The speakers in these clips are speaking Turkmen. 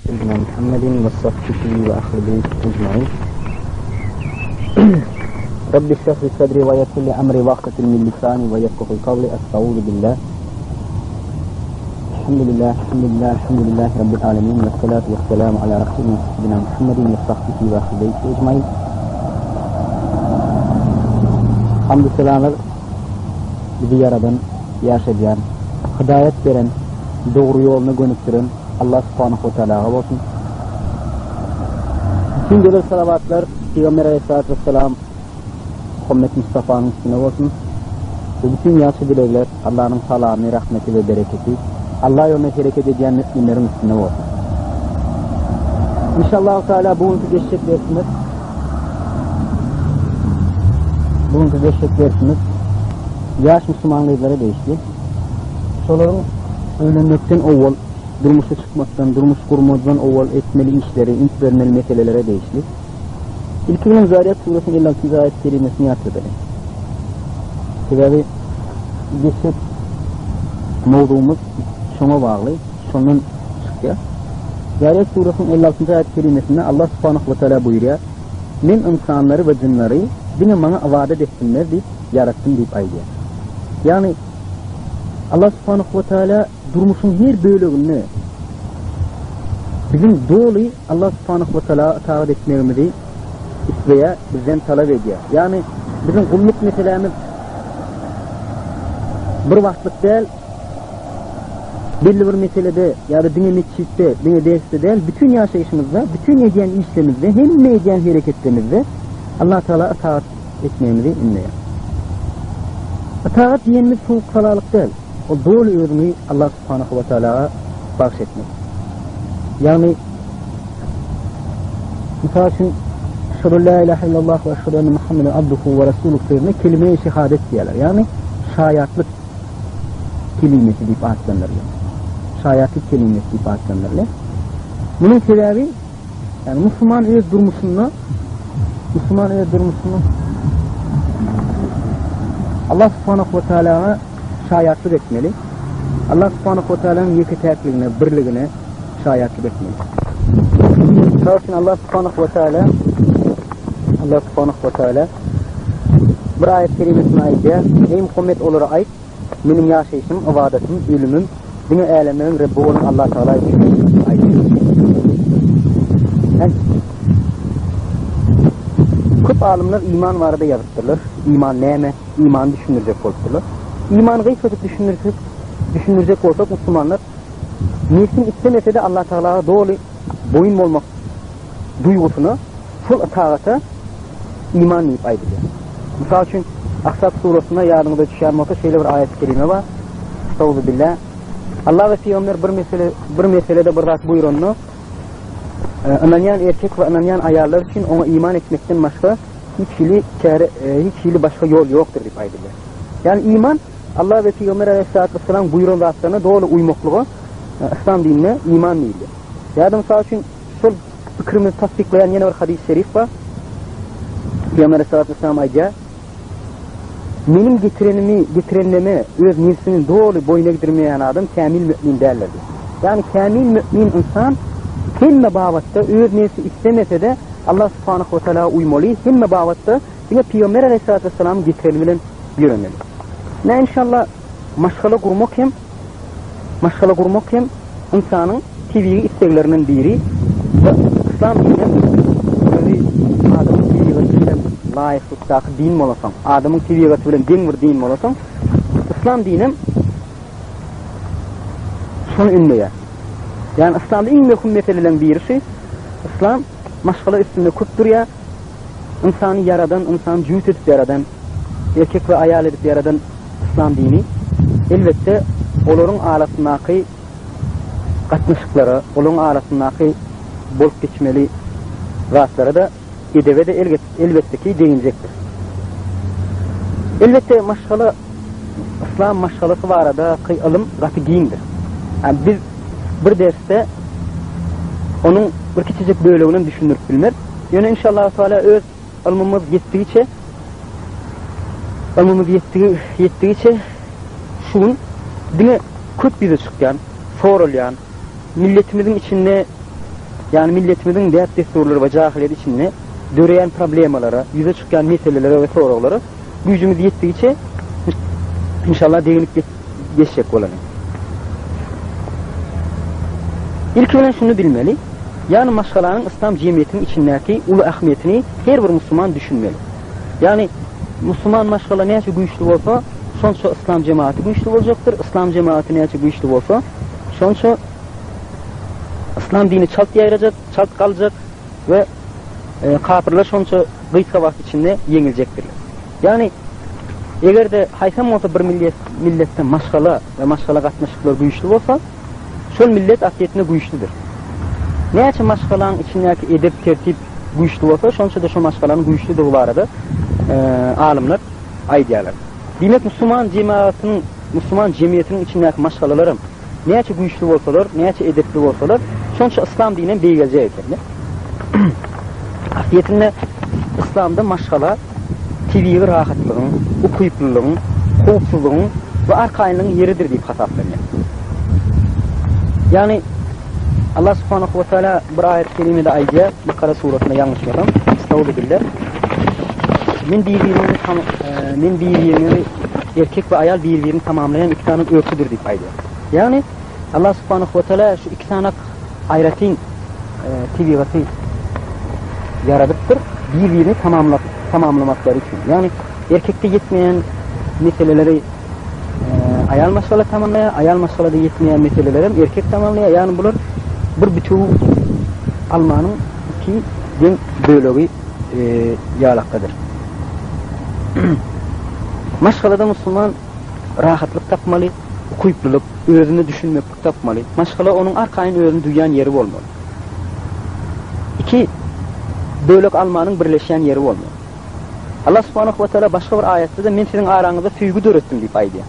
Seýidina Muhammedin we sahbihi we ahli beýti ecmaîn. Rabbi şrah li sadri we yessir li emri wahtatil min lisani we yefkahu kavli. Estaizu billah. Elhamdülillah, elhamdülillah, elhamdülillahi rabbil alamin ve salatu ve selamu ala rasulina seýidina Muhammedin we sahbihi we ahli beýti ecmaîn. Hamdü selamlar bizi ýaradan, ýaşadýan, hidaýat beren, dogry ýoluna gönükdiren Allah subhanahu we taalaga bolsun. Bütün gözel salawatlar Pygamber aleyhissalatu vesselam Muhammed Mustafanyň üstüne bolsun. We bütün ýagşy dilegler Allanyň salamy, rahmeti we bereketi Allah ýolunda hereket edýän müminleriň üstüne bolsun. Inşallah Teala bu günkü geçjek dersimiz Bu günkü geçjek dersimiz ýaş musulman gyzlara degişli. Şolaryň öýlenmekden owal, durmuşa çykmakdan, durmuş gurmazdan owal etmeli işleri, üns bermeli meselelere degişli. Ilki bilen Zarýat suresiniň 56-njy aýat kerimesini ýatladylyň. Sebäbi geçjek mowzugymyz şoňa bagly, şondan çykýar. Zarýat suresiniň 56-njy aýat kerimesinde Allah subhanahu we taala buýurýar: Men ynsanlary we jynlary diňe maňa ybadat etsinler diýip ýaratdym diýip aýdýar. Ýagny Allah subhanahu we taala durmuşyň her böleginde biziň doly Allah subhanahu we taala itaat etmegimizi isleýär, bizden talap edýär. Ýagny biziň gulluk meselämiz bir wagtlyk däl, belli bir meselede ýa-da diňe metjitde, diňe dersde däl, bütün ýaşaýşymyzda, bütün edýän işlerimizde, hemme edýän hereketlerimizde Allah Taala itaat etmegimizi ündeýär. Itaat diýenimiz sowuk salalyk däl. Ol doly özüňi Allah subhanahu we taalaga bagş etmek. Ýagny mysal üçin Eşhedü la ilahe illallah we eşhedü enne Muhammeden abduhu we rasuluh sözüne kelime-i şehadet diýerler. Ýagny şaýatlyk kelimesi diýip atlandyrylýar. Şaýatlyk kelimesi diýip atlandyrylýar. Munuň sebäbi Ýagny musulman öz durmuşynda musulman öz durmuşynda Allah subhanahu we taalaga şaýatlyk etmeli. Allah subhanahu we taalanyň ýeke-täkligine, birligine şaýatlyk etmeli. Mysal üçin Allah subhanahu we taala Allah subhanahu we taala bir aýat kerimesinde aýdýar: Eý Muhammed olara aýt, Meniň ýaşaýşym, ybadatym, ölümim diňe älemleriň Rebbi bolan Allah Tagala üçin aýdýar. Köp alymlar iman barada ýazypdyrlar. Iman näme? Imany düşündirjek bolupdyrlar. Imany gysgajyk düşündirsek, düşündirjek bolsak musulmanlar nebsiň islemese-de Allah Tagalaga doly boýun bolmak duýgusyna, şol ytagata iman diýip aýdylýar. Mysal üçin, Ahzab surasynda ýadyňyza düşýän bolsa şeýle bir aýat-y kerime bar. Estagfirullah. Allah we pygamber bir mesele bir meselede bir zat buýranda, e, ynanýan erkek we ynanýan aýallar üçin oňa iman etmekden başga hiç hili çäre, e, hiç hili başga ýol ýokdur diýip aýdylýar. Ýagny iman Allah we pygamber aleyhissalatu vesselam buýran zatlaryna doly uýmaklyga e, yslam dinine iman diýilýär. Ýa-da mysal üçin şol Pikirimizi tassyklaýan ýene bir hadys-y şerif bar. Pygamber aleyhissalatu vesselam aýdýar, Meniň getirenimi, getirenleme öz nebsini doly boýun egdirmeýän adam kämil mümin däldir diýýär. Ýagny kämil mümin ynsan hemme babatda öz nebsi islemese-de Allah subhanahu we taala uýmaly, hemme babatda diňe Pygamber aleyhissalatu vesselamyň getireni bilen ýöremeli. Ine inşallah maşgala gurmak hem Maşgala gurmak hem ynsanyň tebigy isleglerinden biri we yslam dini özi adamyň tebigaty bilen laýyklykdaky din bolansoň, adamyň tebigaty bilen deň bir din bolansoň, yslam dinem şony ündeýär. Ýagny yslamda iň möhüm meseleleriň biri şu, yslam maşgala üstünde köp durýar, ynsany ýaradan, ynsany jübüt edip ýaradan, erkek we aýal edip ýaradan Yslam dini, elbetde, olaryň arasyndaky gatnaşyklara, olaryň arasyndaky bolup geçmeli zatlara-da, edebe-de elbetde ki, deginjekdir. Elbetde, maşgala, yslam maşgalasy baradaky ylym gaty giňdir. Ýa biz bir dersde onuň bir kiçijik bölegini hem düşündirip bilmeris. Ýöne inşallah Teala öz Ylmymyz ýetdigiçe, ylmymyz ýetdigi, ýetdigiçe şu gün diňe köp ýüze çykýan, soralýan, milletimiziň içinde Ýagny milletimiziň däp-dessurlary we jahylyýet içinde döreýän problemalara, ýüze çykýan meselelere we soraglara güýjümiz ýetdigiçe inşallah deginip geçjek bolalyň. Ilki bilen şuny bilmeli, ýagny maşgalanyň yslam jemgyýetiniň içindäki uly ähmiýetini her bir musulman düşünmeli. Ýagny musulman maşgala näçe güýçli bolsa, şonça yslam jemagaty güýçli boljakdyr, yslam jemagaty näçe güýçli bolsa, şonça Yslam dini çalt ýaýrajak, çalt galjak we kapyrlar şonça gysga wagt içinde ýeňiljekdirler. Ýagny eger-de haýsam bolsa bir millet milletde maşgala we maşgala gatnaşyklary güýçli bolsa, şol millet aslyýetinde güýçlüdir. Näçe maşgalaň içindäki edep, tertip güýçli bolsa, şonça-da şo maşgalanyň güýçlüdigi barada alymlar aýdýarlar. Diýmek, musulman jemagatynyň, musulman jemgyýetiniň içindäki maşgalalaram Näçe güýçli bolsalar, näçe edepli bolsalar, şonça yslam dini hem beýgeljek eken. Aslyýetinde yslamda maşgala tebigy rahatlygyň, ukyplylygyň, howpsuzlygyň we arkaýynlygyň ýeridir diýip hasaplanýar. Ýagny Allah subhanahu wa taala bir aýat-y kerimede aýdýar, Bakara surasynda ýalňyşmasam, Estağfirullah. Men bir-biriňizi men bir-biriňizi Erkek we aýal bir-birini tamamlaýan iki sany örtüdir diýip aýdýar. Ýagny Allah subhanahu we taala şu iki sany aýratyn tebigaty ýaradypdyr, bir-birini tamamlap tamamlamaklary üçin. Ýagny erkekde ýetmeýän meseleleri aýal maşgala tamamlaýar, aýal maşgalada ýetmeýän meseleleri hem erkek tamamlaýar. Ýagny bular bir bütewi almanyň iki deň bölegi ýalakadyr. Maşgalada musulman rahatlyk tapmaly, ukyplylyk, özüne düşünmeklik tapmaly. Maşgala onuň arkaýyn özüni duýýan ýeri bolmaly. Iki bölek almanyň birleşýän ýeri bolmaly. Allah subhanahu we taala başga bir aýatda-da men siziň araňyzda söýgi döretdim diýip aýdýar.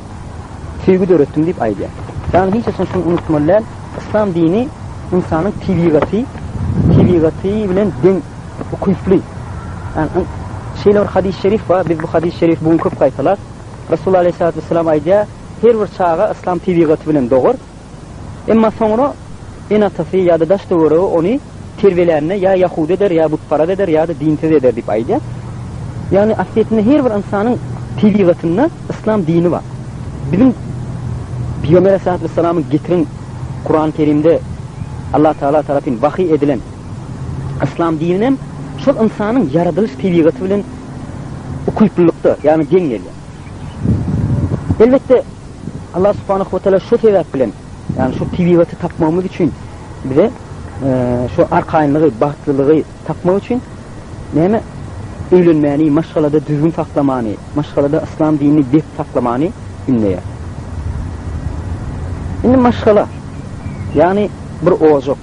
Söýgi döretdim diýip aýdýar. Ýagny hiç haçan şuny unutmaly däl, yslam dini ynsanyň tebigaty, tebigaty bilen deň ukyply. Ýagny şeýle bir hadys şerif bar, biz bu hadys şerifi bu gün köp gaýtalar. Resulullah aleyhissalatu vesselam aýdýar, her bir çaga yslam tebigaty bilen dogar. Emma soňra ene-atasy ýa-da daş-töweregi ony terbiýelände ýa ýahudy eder, ýa butparaz eder, ýa-da dinsiz eder diýip aýdýar. Ýagny aslyýetinde her bir ynsanyň tebigatynda yslam dini bar. Biziň Pygamber aleyhissalatu vesselamyň getiren Kurany Kerimde Allah Tagala tarapyn wahyý edilen Yslam dininem şol ynsanyň ýaradylyş tebigaty bilen ukyplylykda, ýagny deň gelýär. Elbetde, Allah subhanahu we taala şu sebäp bilen, ýagny şu tebigaty tapmagymyz üçin bize şu arkaýynlygy, bagtlylygy tapmak üçin näme öýlenmäni, maşgalada düzgün saklamany, maşgalada yslam dinini berk saklamany ündeýär. Indi maşgala, ýagny bir ojak.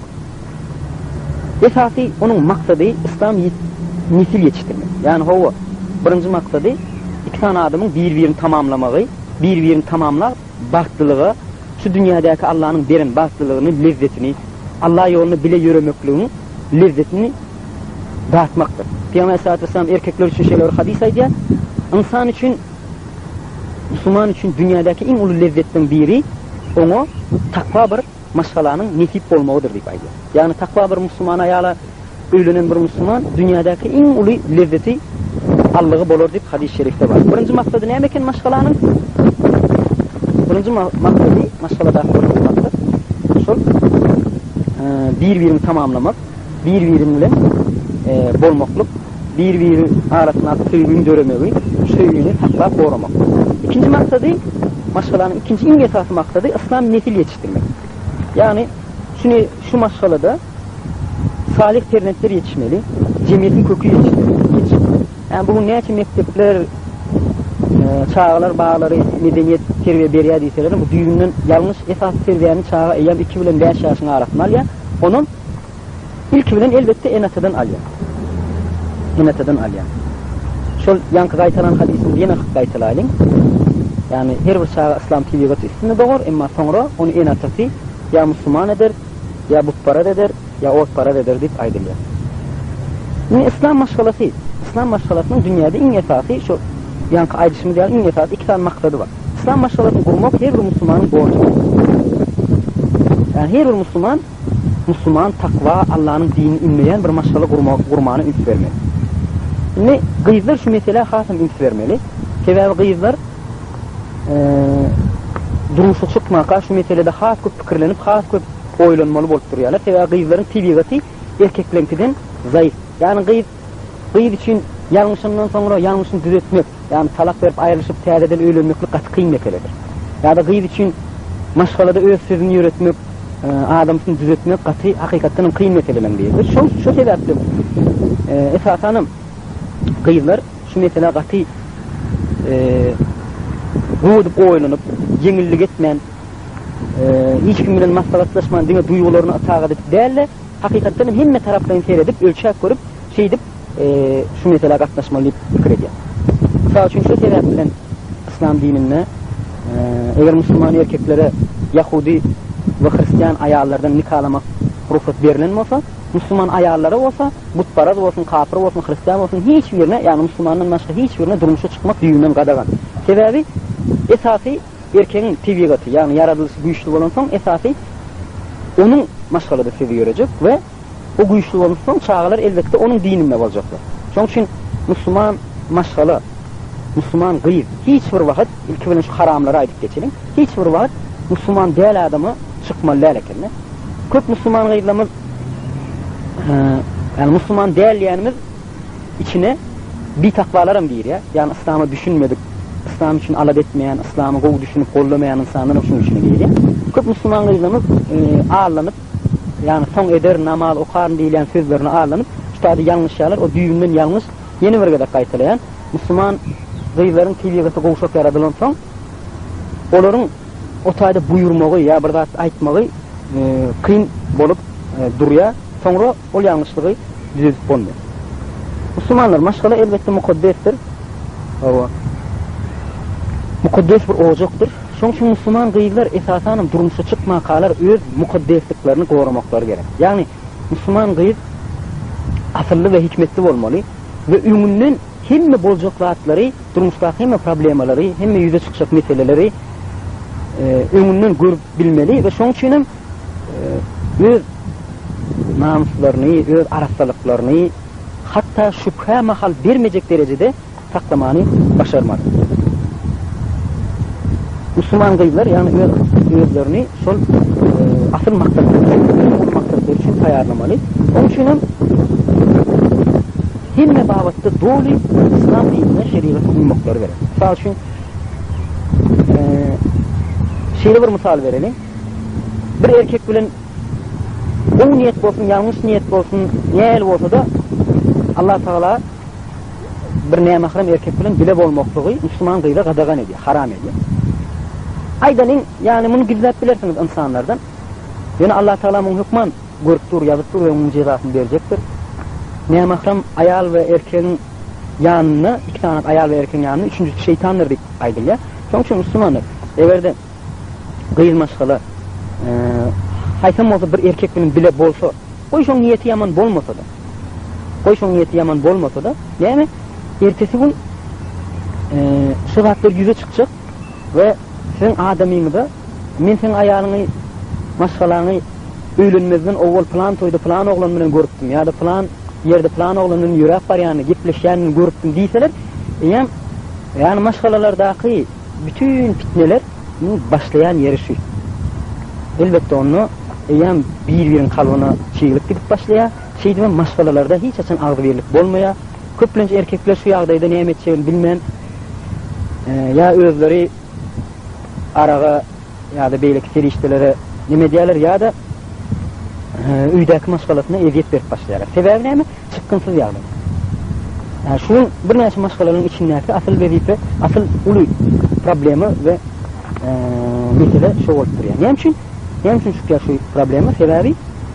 Esasy onuň maksady yslam nesil ýetişdirmek. Ýagny hawa, birinji maksady iki sany adamyň bir-birini tamamlamagy, bir-birini tamamlap bagtlylyga, şu dünýädäki Allanyň beren bagtlylygyny, lezzetini, Alla ýolunda bile ýöremekligiň lezzetini datmakdyr. Pygamber aleyhissalatu vesselam erkekler üçin şeýle bir hadys aýdýar, Ynsan üçin, musulman üçin dünýädäki iň uly lezzetleriň biri oňa takwa bir maşgalanyň nesip bolmagydyr diýip aýdýar. Ýagny takwa bir musulman aýala öýlenen bir musulman dünýädäki iň uly lezzeti aldygy bolar diýip hadys şerifde bar. Birinji maksady näme eken maşgalanyň? Birinji maksady, maşgaladaky birinji maksat şol bir-birini tamamlamak, bir-birin bilen bolmaklyk, bir-biri arasyndaky söýgüniň döremegi, söýgini saklap goramak. Ikinji maksady, maşgalanyň ikinji iň esasy maksady yslam nesil ýetişdirmek. Ýagny şuny şu maşgalada salyh perzentler ýetişmeli, jemgyýetiň köki ýetişmeli. Ýagny bu gün näçe mekdepler, çagalar baglary medeniýet terbiýe berýär diýseler, bu düýbünden ýalňyş. Esasy terbiýäni çaga eýýäm iki bilen bäş ýaşyň arasynda alýar. Onam Ilki bilen elbetde ene-atadan alýar. Ene-atadan alýar. Şol ýaňky gaýtalan hadysymyzy ýene gaýtalaýlyň. Ýagny her bir çaga yslam tebigaty üstünde dogar, emma soňra ony ene-atasy ýa musulman eder, ýa butparaz eder, ýa otparaz eder diýip aýdylýar. Indi yslam maşgalasy, yslam maşgalasynyň dünýäde iň esasy şu ýaňky aýdyşymyz ýaly iň esasy iki sany maksady bar. Yslam maşgalasyny gurmak her bir musulmanyň borjudyr. Ýagny her bir musulman. musulman, takwa, Allanyň dinini ündeýän bir maşgala gurmana üns bermeli. Indi gyzlar şu meselä hasam üns bermeli. Sebäbi gyzlar durmuşa çykmaka şu meselede has köp pikirlenip, has köp oýlanmaly bolup durýarlar. Sebäbi gyzlaryň tebigaty erkekleňkiden zaýyf. Ýagny gyz gyz üçin ýalňyşandan soňra ýalňyşyny düzetmek, ýagny talak berip aýrylyşyp täzeden öýlenmeklik gaty kyn meseledir. Ýa-da gyz üçin maşgalada öz sözüni ýöretmek, adamsyny düzetmek gaty hakykatdan hem kyn meseleleriň biridir. Şo şo sebäpli esasanam gyzlar şu meselä gaty gowy edip oýlanyp, ýeňillik etmän, hiç kim bilen maslahatlaşman diňe duýgularyna ytagat edip däl-de, Hakykatdan hem hemme taraplaýyn seredip, ölçäp görüp, şeýdip şu meselä gatnaşmaly diýip pikir edýän. Mysal üçin şu sebäp bilen yslam dininde eger musulman erkeklere ýahudy we hristian aýallardan nikalamak rugsat berlen bolsa, musulman aýallara bolsa butparaz bolsun, kapyr bolsun, hristian bolsun hiç birine, ýagny musulmandan başga hiç birine durmuşa çykmak düýbünden gadagan. Sebäbi esasy Erkegiň tebigaty, ýagny ýaradylyşy güýçli bolansoň, esasy onuň maşgalada sözi ýörejek we o güýçli bolansoň çagalar elbetde onuň dininde boljaklar. Şonuň üçin musulman maşgala, musulman gyz hiç bir wagt, ilki bilen şu haramlary aýdyp geçeliň, hiç bir wagt musulman däl adama çykmaly däl ekende. Köp musulman gyzlarymyz, ýagny musulman däl diýenimiz içine bitakwalaram girýär. Ýagny yslama düşünmedik, yslam üçin alada etmeýän, yslamy gowy düşünip goldamaýan ynsanlaram şunuň içine girýär. Köp musulman gyzlarymyz allanyp, ýagny soň ederin, namaz okaryn diýilýän sözlerine allanyp, şu taýda ýalňyşýarlar. O düýbünden ýalňyş. Ýene bir gezek gaýtalaýan, musulman gyzlaryň tebigaty gowşak ýaradylansoň, olaryň o taýda buýurmagy ýa bir zat aýtmagy kyn bolup durýar. Soňra ol ýalňyşlygy düzedip bolmaýar. Musulmanlar, maşgala elbetde mukaddesdir. Hawa. Mukaddes bir ojakdyr. Şonuň üçin musulman gyzlar esasanam durmuşa çykmakalar öz mukaddesliklerini goramaklary gerek. Ýagny musulman gyz asylly we hikmetli bolmaly we öňünden hemme boljak zatlary, durmuşdaky hemme problemalary, hemme ýüze çykjak meseleleri öňünden görüp bilmeli we şonuň üçin hem öz namyslaryny, öz arassalyklaryny hatda şübhä mahal bermejek derejede saklamany başarmaly. Musulman gyzlar, ýagny öz özlerini şol asyl maksatlar üçin, iň uly maksatlar üçin taýýarlamaly. Onuň üçin hem hemme babatda doly yslam dinine, şerigata uýmaklary gerek. Mysal üçin, şeýle bir mysal bereliň. Bir erkek bilen gowy niýet bolsun, ýalňyş niýet bolsun, nähili bolsa-da Allah Tagala bir nämährem erkek bilen bile bolmaklygy musulman gyza gadagan edýär, haram edýär. Aýdalyň, ýagny muny gizläp bilersiňiz ynsanlardan. Ýöne Allah Tagala muny hökman görüp dur, ýazyp dur we munuň jezasyny berjekdir. Nämährem aýal we erkegiň ýanynda, iki sany aýal we erkegiň ýanynda üçünjisi şeýtandyr diýip aýdylýar. Şonuň üçin musulmanlar, eger-de gyz maşgala haýsam bolsa bir erkek bilen bile bolsa, goý şoň niýeti ýaman bolmasa-da, goý şoň niýeti ýaman bolmasa-da, näme, ertesi gün şu zatlar ýüze çykjak we siziň adamyňyza men seň aýalyňy, maşgalaňy öýlenmezden owal pylan toýda pylan oglan bilen görüpdim ýa-da pylan ýerde pylan oglan bilen ýöräp barýanyny, gepleşýänini görüpdim diýseler, eýýäm, ýagny maşgalalardaky Bütin pitneler iň başlaýan ýeri şu. Elbetde onda eýýäm bir-biriň kalbyna çyglyk gidip başlaýar. Şeýdibem maşgalalarda hiç haçan agzybirlik bolmaýar. Köplenç erkekler şu ýagdaýda näme etjegini bilmän ýa özleri araga ýa-da beýleki serişdelere neme edýärler ýa-da öýdäki maşgalasyna ezýet berip başlaýarlar. Sebäbi näme? Çykgynsyz ýagdaý. Ýa şu gün birnäçe maşgalalaryň içindäki asyl wezipe, asyl uly problema we mesele şo bolup durýar. Näme üçin? Näme üçin çykýar şu problema? Sebäbi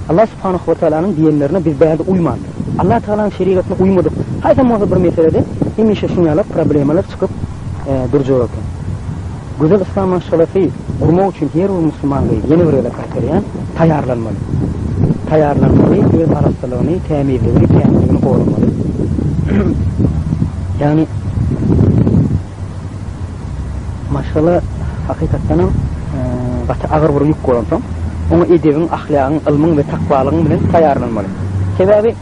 Allah subhanahu wa taalanyň diýenlerine biz bärde uýmandyk. Allah Taalanyň şerigatyna uýmadyk. Haýsam bolsa bir meselede hemişe şuň ýaly problemalar çykyp durjak eken. Gözel yslam maşgalasy gurmak üçin her bir musulman gyz, ýene bir gezek gaýtarýan, taýýarlanmaly. Taýýarlanmaly, öz arassalygyny, tämizligini, päkligini goramaly. Ýagny maşgala hakykatdanam gaty agyr bir ýük bolansoň. Oňa edebiň, ahlagyň, ylmyň we takwalygyň bilen taýýarlanmaly. Sebäbi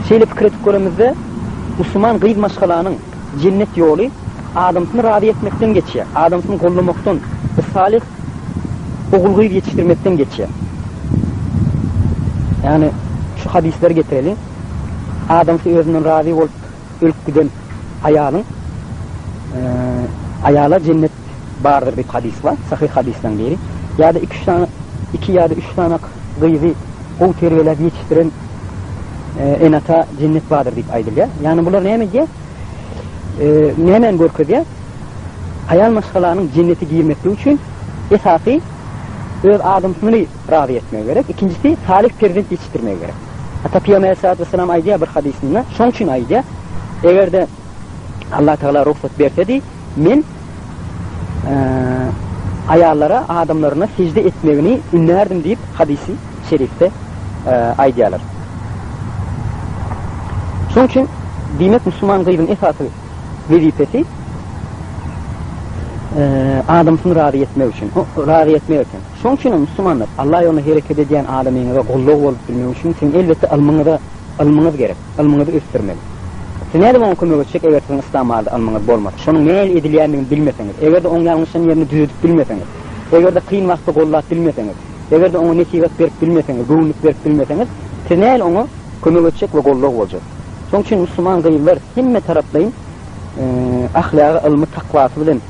şeýle pikir edip göremizde, musulman gyz maşgalanyň jennet ýoly adamsyny razy etmekden geçýär, adamsyny gollamakdan we salyh ogul-gyz ýetişdirmekden geçýär. Ýagny şu hadyslary getireliň. Adamsy özünden razy bolup ölüp giden aýalyň aýala jennet bardyr diýip hadys bar, sahyh hadyslaryň biri. Ýa-da iki-üç sany, iki ýa-da üç sany gyzy gowy terbiýeläp ýetişdiren ene-ata jennet bardyr diýip aýdylýar. Ýagny bular näme edýär? Nämäni görkezýär? Aýal maşgalanyň jennete girmekligi üçin esasy öz adamsyny razy etmegi gerek. Ikinjisi salyh perzent ýetişdirmegi gerek. Hatda Pygamber aleyhissalatu vesselam aýdýar bir hadysynda, şoň üçin aýdýar, eger-de Allah Tagala rugsat bersedi, men aýallara adamlaryna sejde etmegini ündärdim diýip hadysy şerifde aýdýarlar. Şoň üçin diýmek musulman gyzyň esasy wezipesi adamsyny razy etmek üçin, razy etmek eken. Şoň üçin hem musulmanlar Allah ýolunda hereket edýän adamyňyza goldaw bolup bilmek üçin siziň elbetde ylmyňyza ylmyňyz gerek, ylmyňyzy ösdürmeli. Siz nädip oňa kömek etjek eger siziň yslam barada ylmyňyz bolmasa, şonuň nähili edilýändigini bilmeseňiz, eger-de oň ýalňyşan ýerini düzedip bilmeseňiz, eger-de kyn wagtda gollap bilmeseňiz, eger-de oňa nesihat berip bilmeseňiz, göwünlik berip bilmeseňiz, siz nähili oňa kömek etjek we goldaw boljak? Şoň üçin musulman gyzlar hemme taraplaýyn ahlagy, ylmy, takwasy bilen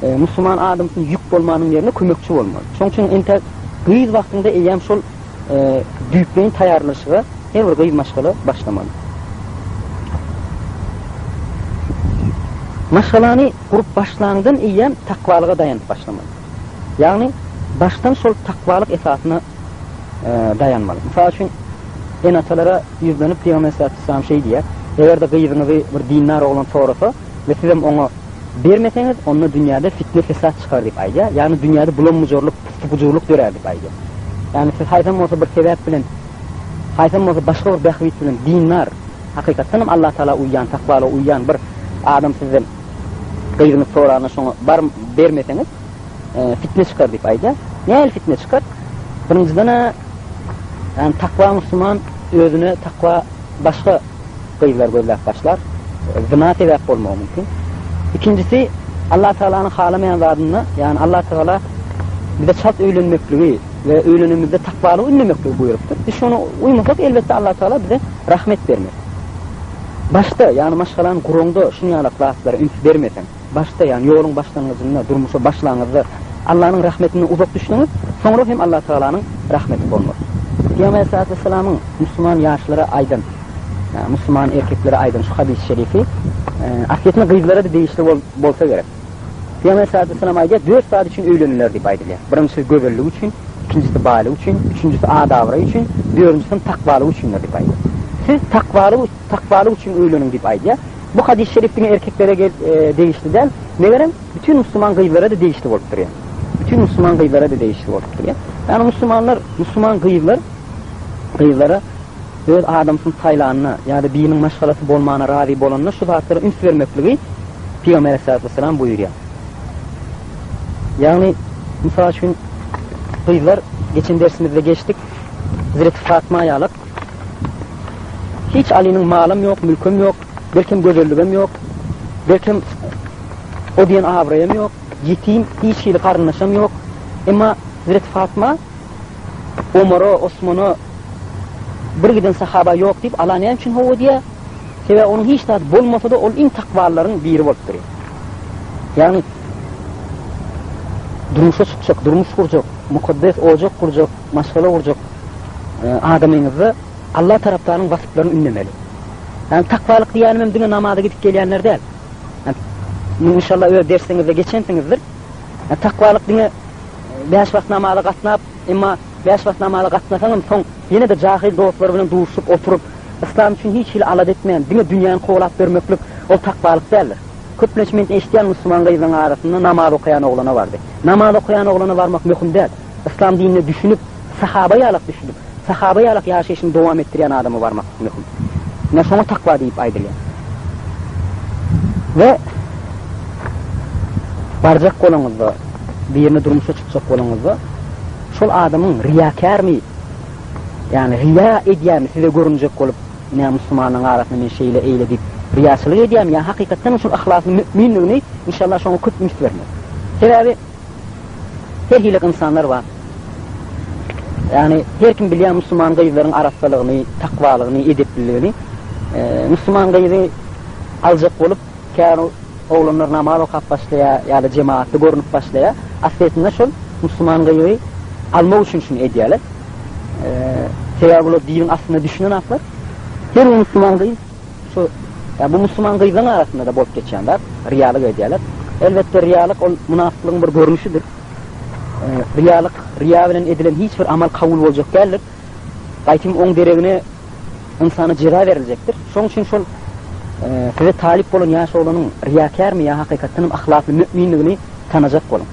Musulman adamsyna ýük bolmanyň ýerine kömekçi bolmaly. Şoň üçin entäk gyz wagtyňda eýýäm şol düýpleýin taýýarlanyşyga her bir gyz maşgala başlamaly. Maşgalany gurup başlaňdan eýýäm takwalyga daýanyp başlamaly. Ýagny başdan şol takwalyk esasyna daýanmaly. Mysal üçin, ene-atalara ýüzlenip Pygamber aleyhissalatu şeý diýýär, Eger-de gyzyňyzy bir dindar oglan sorasa we sizem oňa Bermeseňiz, onda dünýäde fitne-fesat çykar diýip aýdýar. Ýagny dünýäde bulam-bujarlyk, pysty-pujurlyk dörär diýip aýdýar. Ýagny siz haýsam bolsa bir sebäp bilen, haýsam bolsa başga bir bähbit bilen dindar, hakykatdan hem Allah Tagala uýýan, takwalyga uýýan bir adam sizden gyzyňyzy soranda şoňa bar bermeseňiz, fitne çykar diýip aýdýar. Nähili fitne çykar? Birinjiden-ä, ýagny takwa musulman özüne takwa başga gyzlar gözläp başlar. Zyna sebäp bolmagy mümkin. Ikinjisi, Allah Tagalanyň halamaýan zadynda, ýagny Allah Tagala bize çalt öýlenmekligi we öýlenenimizde takwalygy ündemekligi buýrupdyr. Biz şona uýmasak, elbetde Allah Tagala bize rahmet bermez. Başda, ýagny maşgalany guraňda şuny ýalak zatlara üns bermeseň, başda, ýagny ýoluň başlangyjynda, durmuşa başlaňyzda Allanyň rahmetinden uzak düşseňiz, soňra hem Allah Tagalanyň rahmeti bolmaz. Pygamber aleyhissalatu vesselamyň musulman ýaşlara aýdan, musulman erkeklere aýdan şu hadys şerifi aslyýetinde gyzlara-da degişli bolsa gerek. Pygamber aleyhissalatu vesselam aýdýar, dört zat üçin öýleniler diýip aýdylýar. Birinjisi gözellik üçin, ikinjisi baýlyk üçin, üçünjisi ad-abraý üçin, dördünjisi hem takwalyk üçindir diýip aýdýar. Siz takwalyk takwalyk üçin öýleniň diýip aýdýar. Bu hadys şerif diňe erkeklere degişli däl, megerem bütin musulman gyzlara-da degişli bolup durýar. Bütin musulman gyzlara-da degişli bolup durýar. Ýagny musulmanlar, musulman gyzlar gyzlara öz adamsyny saýlanda ýa-da biriniň maşgalasy bolmana razy bolanda şu zatlara üns bermekligi Pygamber aleyhissalatu vesselam buýurýar. Ýagny mysal üçin gyzlar geçen dersimizde geçdik. Hazreti Fatma ýalak hiç Alynyň malam ýok, mülkem ýok, belkem gözelligem ýok, belkem o diýen abraýam ýok, ýetim, hiç hili garyndaşam ýok. Emma Hazreti Fatma Omara, Osmana bir giden sahaba ýok diýip, Ala näme üçin hawa diýýär? Sebäbi onuň hiç zady bolmasa-da, ol iň takwalylaryň biri bolup durýar. Ýagny durmuşa çykjak, durmuş gurjak, mukaddes ojak gurjak, maşgala gurjak e, adamyňyzda Allah tarapdaryň wasyplaryny ündemeli. Ýagny takwalyk diýýänim hem diňe namaza gidip gelýänler däl. Ýagny inşallah öz dersiňizde geçensiňizdir. Ýagny takwalyk diňe Bäş wagt namaza gatnap, emma bäş wagt namaza gatnasaňam soň ýene-de jahyl dostlar bilen duşup oturyp, yslam üçin hiç hili alada etmän, diňe dünýäni kowalap ýörmeklik ol takwalyk däldir. Köplenç men eşidýän musulman gyzlaryň arasynda namaz okaýan oglana bardy. Namaz okaýan oglana barmak möhüm däl. Yslam dinine düşünip, sahaba ýalak düşünip, sahaba ýalak ýaşaýşyny dowam etdirýän adama barmak möhüm. Ine şoňa takwa diýip aýdylýar. We barjak bolaňyzda, birine durmuşa çykjak bolaňyzda, şol adamyň riýakärmi, ýagny riýa edýärmi size görünjek bolup, ine musulmanlaryň arasynda men şeýle eýle diýip riýaçylyk edýärmi ýa hakykatdan şol yhlasly müminligini inşallah şoňa köp üns bermeli. Sebäbi her hili ynsanlar bar. Ýagny her kim bilýär musulman gyzlaryň arassalygyny, takwalygyny, edepliligini. Musulman gyzy aljak bolup käbir oglanlar namaz okap başlaýar ýa-da jemagatda görnüp başlaýar. Aslyýetinde şol musulman gyzy almak üçin şuny edýärler. Sebäbi bular diniň aslyna düşünenaklar. Her bir musulman gyz şu ýa bu musulman gyzlaryň arasynda-da bolup geçýän zat, riýalyk edýärler. Elbetde riýalyk ol munafyklygyň bir görnüşidir. Riýalyk, riýa bilen edilen hiç bir amal kabul boljak däldir. Gaýtym oň deregine ynsana jeza beriljekdir. Şoň üçin şol size talyp bolan ýaş oglanyň riýakärmi ýa hakykatdan hem ahlakly müminligini tanajak boluň.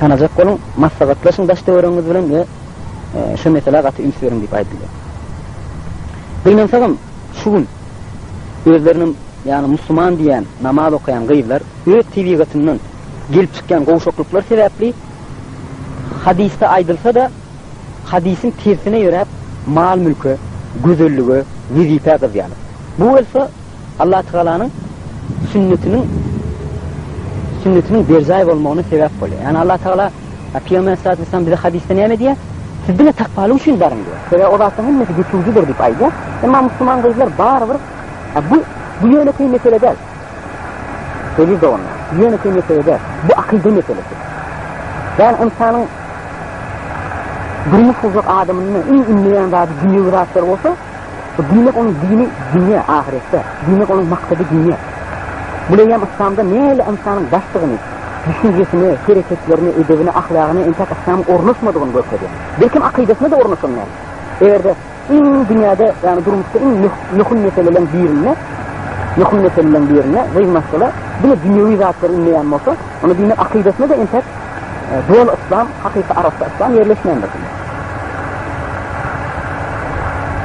Tanajak boluň, maslahatlaşyň daş-töweregiňiz bilen we şu meselä gaty üns beriň diýip aýdylýar. Gynansagam şu gün özlerinem ýagny musulman diýýän, namaz okaýan gyzlar öz tebigatyndan gelip çykýan gowşaklyklar sebäpli hadysda aýdylsa-da Hadysyň tersine ýöräp, mal-mülke, gözellige, wezipä gyzýarlar. Bu bolsa Allatagalanyň sünnetiniň sünnetiniň berjaý bolmagyna sebäp bolýar. Ýagny Allatagala Pygamber aleyhissalatu vesselam bize hadysda näme diýýär? Siz diňe takwalyk üçin baryň diýýär. Sebäbi o zatlaryň hemmesi geçijidir diýip aýdýar. Emma musulman gyzlar barybir bu bu ýönekeý mesele däl. Eziz doganlar, ýönekeý mesele däl. Bu akyda meselesi. Ýagny ynsanyň Durmuş gurjak adamynyň iň ünleýän zady dünýewi zatlar bolsa, bu diýmek onuň dini dünýe, ahyretde. Diýmek onuň maksady dünýe. Bul eýýäm yslamda nähili ynsanyň daşdygyny, düşünjesine, hereketlerine, edebine, ahlagyna entäk yslamyň ornaşmadygyny görkezýär. Belkem akydasyna-da ornaşan däl. Eger-de Iň dünýäde, ýagny durmuşda iň möhüm meseleleriň birinde, möhüm meseleleriň birinde gyz maşgala diňe dünýewi zatlary ündeýän bolsa, onda diýmek akydasyna-da entek doly yslam, hakyky arassa yslam ýerleşmändir diýmek.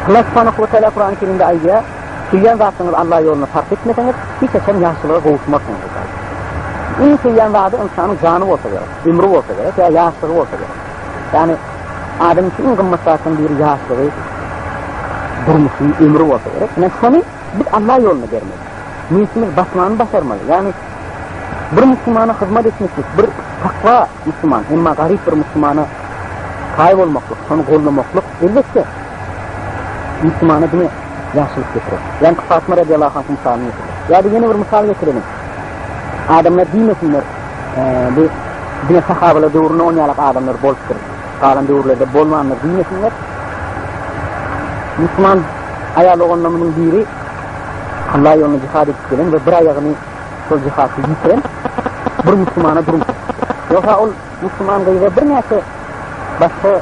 Allah subhanahu we taala Kurany Kerimde aýdýar, Söýýän zatlaryňyzy Allah ýolunda sarp etmeseňiz, hiç haçan ýagşylyga gowuşmarsyňyz diýip aýdýar. Iň söýýän zady ynsanyň jany bolsa gerek, ömri bolsa gerek ýa ýaşlygy bolsa gerek. Ýagny adam üçin iň gymmat zatlaryň biri ýaşlygy, durmuşy, ömri bolsa gerek. Ine şony biz Allah ýolunda bermeli. Nebsimizi basmany başarmaly. Ýagny bir musulmana hyzmat etmeklik, bir takwa musulman, emma garyp bir musulmana taý bolmaklyk, şony goldamaklyk elbetde musulmana diňe ýagşylyk getirer. Ýagny Fatma radiýallahu anha mysalyny getirdik. Ýa-da ýene bir mysal getireliň. Adamlar diýmesinler, bu diňe sahabalar döwründe on ýalak adamlar bolupdyr, galan döwürlerde bolmandyr diýmesinler. Musulman aýal oganlarymyzyň biri Allah ýolunda jihad edip gelen we bir aýagyny şol jihadda ýitiren bir musulmana durmuş Ýogsa ol musulman gyza birnäçe başga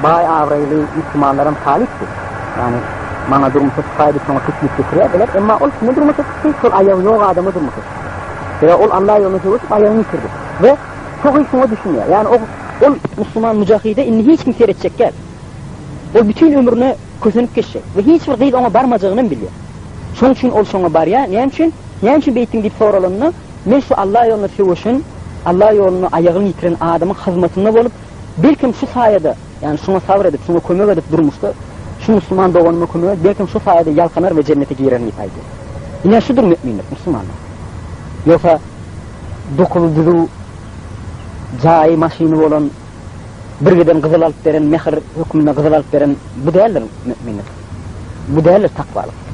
baý abraýly musulmanlaram talypdy. Ýagny maňa durmuşa çykaý diýip şoňa teklip getirýärdiler. Emma ol kime durmuşa çykdy? Şol aýagy ýok adama durmuşa çykdy. Sebäbi ol Allah ýolunda söweşip aýagyny ýitirdi. We şo gyz şuňa düşünýär. Ýagny o ol musulman mujahide indi hiç kim seretjek däl. Ol bütin ömrüne kösenip geçjek we hiç bir gyz oňa barmajagynam bilýär. Şoň üçin ol şoňa barýar. Näme üçin? Näme üçin beýtdiň diýip soralanda, Men şu Allah ýolunda söweşen, Allah ýolunda aýagyny ýitiren adamyň hyzmatynda bolup, belkem şu saýada, ýagny şuňa sabyr edip, şuňa kömek edip durmuşda, şu musulman doganyma kömek edip, belkem şu saýada ýalkanar we jennete girerin diýip aýdýar. Ine şudur müminlik, musulmanlyk. Ýogsa dokuzy düzüw jaýy, maşyny bolan, bir giden gyzyl alyp beren, mähir hökmünde gyzyl alyp beren bu däldir müminlik. Bu däldir takwalyk.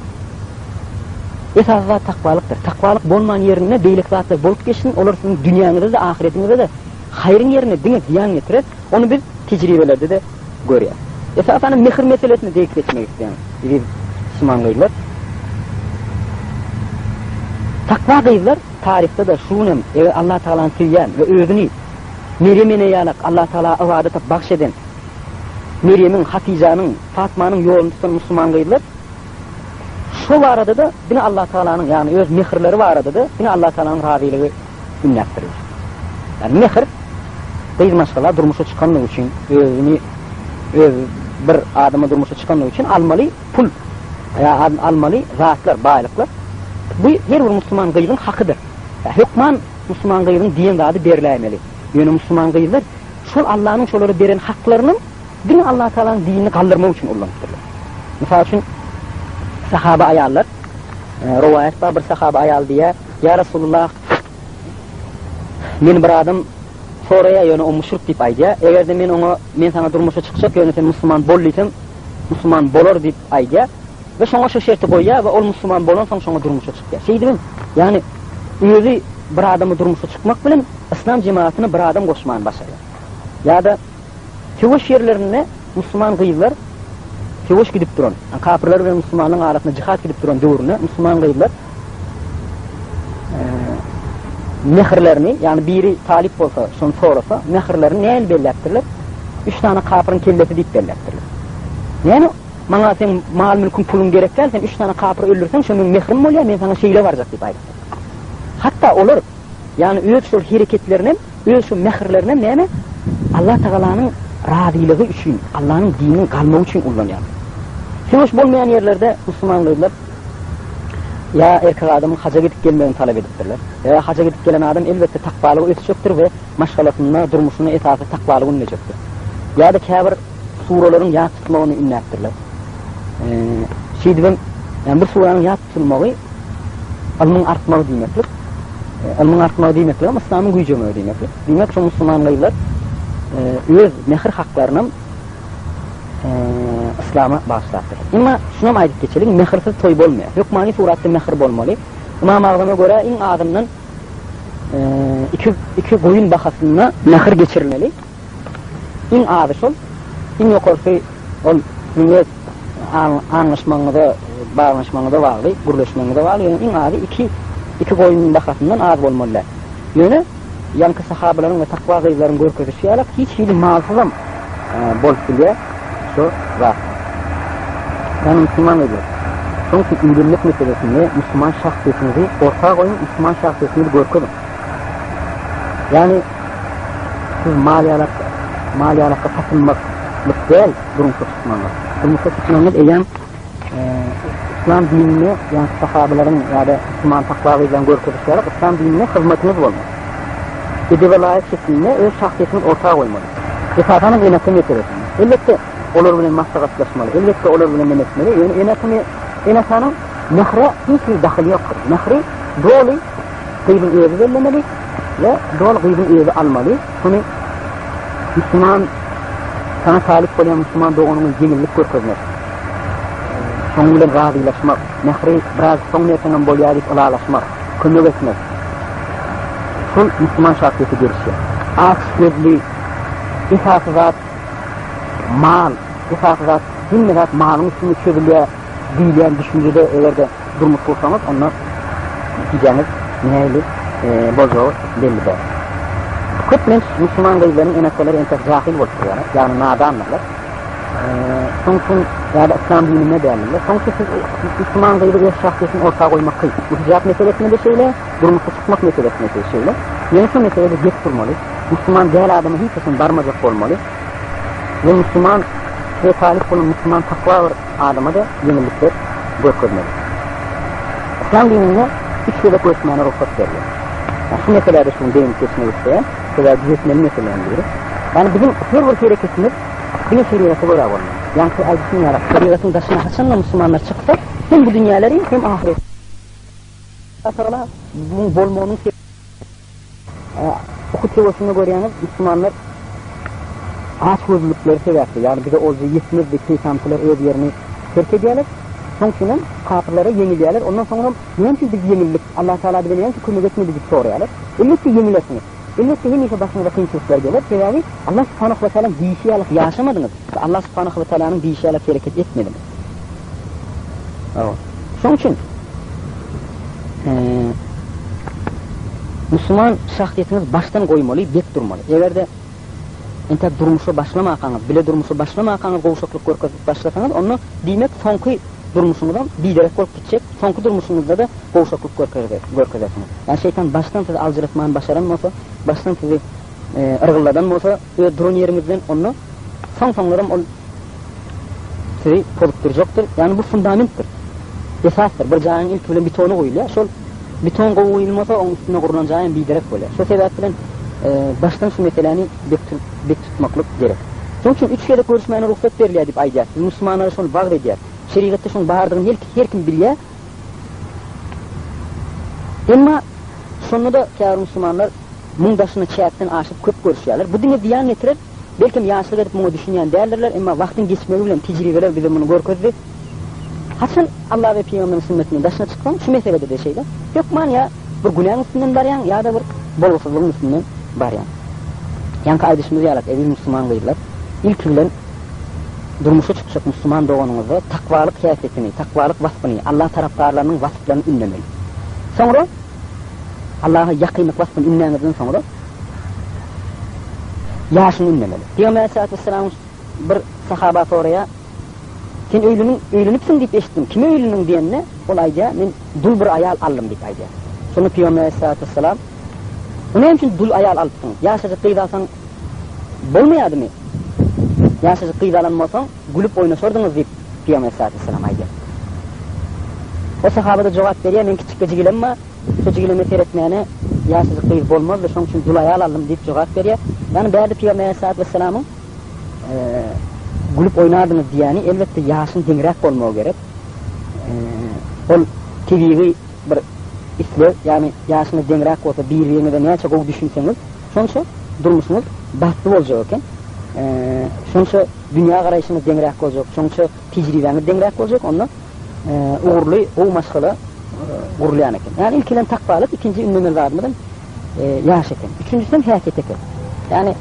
Esasy zat takwalykdyr. Takwalyk bolman ýerinde beýleki zatlar bolup geçsin, olar siziň dünýäňize-de, ahyretiňize-de haýryň ýerine diňe zyýan getirer. Ony biz tejribelerde-de görýäris. Esasanam mähir meselesine degip geçmek isleýän, eziz musulman gyzlar. Takwa gyzlar taryhda-da şu gün hem eger Allah Tagalany söýýän we özüni Merýem ene ýalak Allah Tagala ybadata bagş eden Merýemiň, Hatyjanyň, Fatmanyň ýoluny tutan musulman gyzlar şo barada-da diňe Allah Tagalanyň, ýagny öz mähirleri barada-da diňe Allah Tagalanyň razylygy ündäpdirler. Ýagny mähir gyz maşgala durmuşa çykanlygy üçin özüni öz bir adama durmuşa çykanlygy üçin almaly pul ýa almaly zatlar, baýlyklar bu her bir musulman gyzyň hakydyr. Hökman musulman gyzyň diýen zady berläýmeli. Ýöne musulman gyzlar. şol Allanyň şolara beren haklarynyň diňe Allah Tagalanyň dinini galdyrmak üçin ullanypdyrlar. Mysal üçin, sahaba aýallar, rowaýat bar, bir sahaba aýal diýýär, Ýa Resulullah, meni bir adam soraýar, ýöne o müşrik diýip aýdýar. Eger-de men oňa, men saňa durmuşa çykjak, ýöne sen musulman bol diýsem, musulman bolar diýip aýdýar we şoňa şu şerti goýýar we ol musulman bolansoň şoňa durmuşa çykýar. Şeýdibem, ýagny özi bir adama durmuşa çykmak bilen yslam jemagatyna bir adam goşmany başarýar. Ýa-da söweş ýerlerinde musulman gyzlar söweş gidip duran, kapyrlar bilen musulmanlaryň arasynda jihat gidip duran döwründe musulman gyzlar mähirlerini, ýagny biri talyp bolsa, şony sorasa, mähirlerini nähili belläpdirler? Üç sany kapyryň kellesi diýip belläpdirler. Näme maňa seň mal-mülküň, puluň gerek däl, sen üç sany kapyry öldürseň, şo meň mährim bolýar, men saňa şeýle barjak diýip aýdypdyr. Hatda olar, ýagny öz şol hereketlerinem, öz şol mähirlerinem näme? Allah Tagalanyň razylygy üçin, Allanyň dininiň galmagy üçin ullanýarlar. Söweş bolmaýan ýerlerde musulman gyzlar Ýa erkek adamyň haja gidip gelmegini talap edipdirler. Ýa haja gidip gelen adam elbetde takwalygy ösjekdir we maşgalasynda, durmuşynda esasy takwalygy ündejekdir. Ýa-da käbir suralaryň ýat tutmagyny ündäpdirler. Şeýdibem, ýagny bir suranyň ýat tutulmagy ylmyň artmagy diýmeklik. Ylmyň artmagy diýmekligem yslamyň güýjemegi diýmeklik. Diýmek, şo musulman gyzlar öz mähir haklarynam yslama bagyşlapdyr. Emma şunam aýdyp geçeliň, mähirsiz toý bolmaýar. Hökmany suratda mähir bolmaly. Ymam Agzama görä iň azyndan iki iki goýun bahasynda mähir geçirilmeli. Iň azy şol. Iň ýokarsy ol siziň öz aňlaşmagyňyza, baglanyşmagyňyza bagly, gürleşmegiňize bagly. Ýöne iň azy iki iki goýun bahasyndan az bolmaly däl. Ýöne Ýaňky sahabalaryň we takwa gyzlaryň görkezişi ýalak hiç hili malsyzam bolup bilýär şo zat. Ýagny musulman gyzlar. Şoň üçin öýlenmek meselesinde musulman şahsyýetiňizi orta goýuň, musulman şahsyýetiňizi görkeziň. Ýagny siz mal ýalak mal ýalakka satylmaklyk däl durmuşa çykmagyňyz. Durmuşa çykmagyňyz eýýäm Yslam dinine, ýagny sahabalaryň ýa-da musulman takwa gyzlaryň görkezişi ýaly yslam dinine hyzmatyňyz bolmaly. Edebe laýyk şekilinde öz şahsyýetiňizi orta goýmaly. Esasanam ene-ata meselesinde. Elbetde, olar bilen maslahatlaşmaly, elbetde olar bilen neme etmeli, ýöne ene-ata ene-atanyň mähre hiç hili dahyly ýokdur. Mähri doly gyzyň özi bellemeli we doly gyzyň özi almaly. Şuny musulman saňa talyp bolýan musulman doganyňa ýeňillik görkezmek. Şonuň bilen razylaşmak, mähri biraz soň berseňem bolýar diýip ylalaşmak, kömek etmek. Şol musulman şahsyýete gelişýär. Aç gözli, esasy zat mal, esasy zat hemme zat malyň üstünde çözülýär diýilýän düşünjede eger-de durmuş gursaňyz, onda netijäňiz nähili boljagy belli däl. Köplenç musulman gyzlaryň ene-atalary entek jahyl bolup durýarlar, ýagny nadandyrlar. Şoň üçin ýa-da yslam dininde däldirler. Şoň üçin siz musulman gyzy öz şahsyýetini orta goýmak kyn. Bu hijap meselesinde-de şeýle, durmuşa çykmak meselesinde-de şeýle. Ýöne şu meselede gep durmaly. Musulman däl adama hiç haçan barmajak bolmaly. We musulman size talyp bolan musulman takwa bir adama-da ýeňillikler görkezmeli. Yslam dininde üç gezek görüşmäne rugsat berilýär. Ýa şu meselede şuny değinip geçmek isleýän, sebäbi düzetmeli meseleleriň biri. Ýagny biziň her bir hereketimiz Diňe şerigata görä bolmaly. Ýaňky aýdyşym ýaly, şerigatyň daşyna haçanda musulmanlar çyksa, hem bu dünýäleri, hem ahyret. Tagala muň bolmagynyň sebäbi Uhud söweşinde görýäňiz, musulmanlar açgözlükleri sebäpli, ýagny bize olja ýetmez diýip keýsamsylar öz ýerini terk edýärler. Şoň üçin hem kapyrlara ýeňilýärler. Ondan soňram näme üçin biz ýeňildik, Allah Tagala bize näme üçin kömek etmedi diýip soraýarlar. Elbetde ýeňilersiňiz. Elbetde hemişe başyňyza kynçylyklar geler, sebäbi Allah subhanahu we taalaň diýşi ýaly ýaşamadyňyz we Allah subhanahu we taalanyň diýşi ýaly hereket etmediňiz. Hawa. Şonuň üçin musulman şahsyýetiňizi başdan goýmaly, bek durmaly. Eger-de entek durmuşa başlamakaňyz, bile durmuşa başlamakaňyz gowşaklyk görkezip başlasaňyz, onda diýmek soňky durmuşyňyzam biderek bolup gitjek, soňky durmuşyňyzda-da gowşaklyk görkezersiňiz. Ýagny şeýtan başdan sizi aljyratmany başaran bolsa, başdan sizi yrgylladan bolsa öz duran ýeriňizden, onda soň-soňlaram ol sizi pozup durjakdyr. Ýagny bu fundamentdir, esasdyr. Bir jaýyň ilki bilen bitony guýulýar. Şol biton gowy guýulmasa, oň üstünde gurlan jaýam biderek bolýar. Şo sebäp bilen. başdan şu meseläni bek tutmaklyk gerek. Şonuň üçin üç gezek görüşmäne rugsat berilýär diýip aýdýar. Biz musulmanlara şony wagyz edýäris. Şerigatda şonuň bardygyny her kim bilýär. Emma şonda-da käbir musulmanlar muň daşyna çäkden aşyp köp görüşýärler. Bu diňe zyýan getirer. Belkem ýaşlyk edip muňa düşünýän däldirler, emma wagtyň geçmegi bilen tejribeler bize muny görkezdi. Haçan Allah we Pygamberiň sünnetinden daşyna çyksaň, şu meselede-de şeýle, hökman ýa bir günäň üstünden barýaň, ýa-da bir bolgusyzlygyň üstünden barýaň. Ýaňky aýdyşymyz ýalak, eziz musulman gyzlar, ilki bilen durmuşa çykjak musulman doganyňyzda takwalyk häsiýetini, takwalyk waspyny, Allah tarapdarlarynyň wasplaryny ünlemeli. Soňra Allaha ýakynlyk waspyny ünläňizden soňra ýaşyny ünlemeli. Pygamber aleyhissalatu vesselam bir sahaba soraýar, Sen öýleniň, öýlenipsiň diýip eşitdim, kime öýlendiň diýende, ol aýdýar, Men dul bir aýal aldym diýip aýdýar. Şonda Pygamber aleyhissalatu vesselam, O näme üçin dul aýal alypsyň? Ýaşajyk gyz alsaň bolmaýardymy? Ýaşajyk gyz alan bolsaň, gülüp oýnaşardyňyz diýip, Pygamber aleyhissalatu vesselam aýdýar. O sahaba-da jogap berýär, Men kiçikge jigilem bar, şo jigileme seretmäne ýaşajyk gyz bolmazdy, şoň üçin dul aýal aldym diýip jogap berýär. Ýagny bärde Pygamber aleyhissalatu vesselamyň gülüp oýnardyňyz diýýäni, elbetde ýaşyň deňräk bolmagy gerek. Ol tebigy bir isleg, ýagny ýaşyňyz deňräk bolsa, bir-biriňize näçe gowy düşünseňiz, şonça durmuşyňyz bagtly boljak eken. Şonça dünýä garaýşyňyz deňräk boljak, şonça tejribäňiz deňräk boljak, onda ugurly, gowy maşgala gurulýan eken. Ýagny ilki bilen takwalyk, ikinji ünlemeli zadymyzam ýaş eken. Üçünjisem häsiýet eken. Ýagny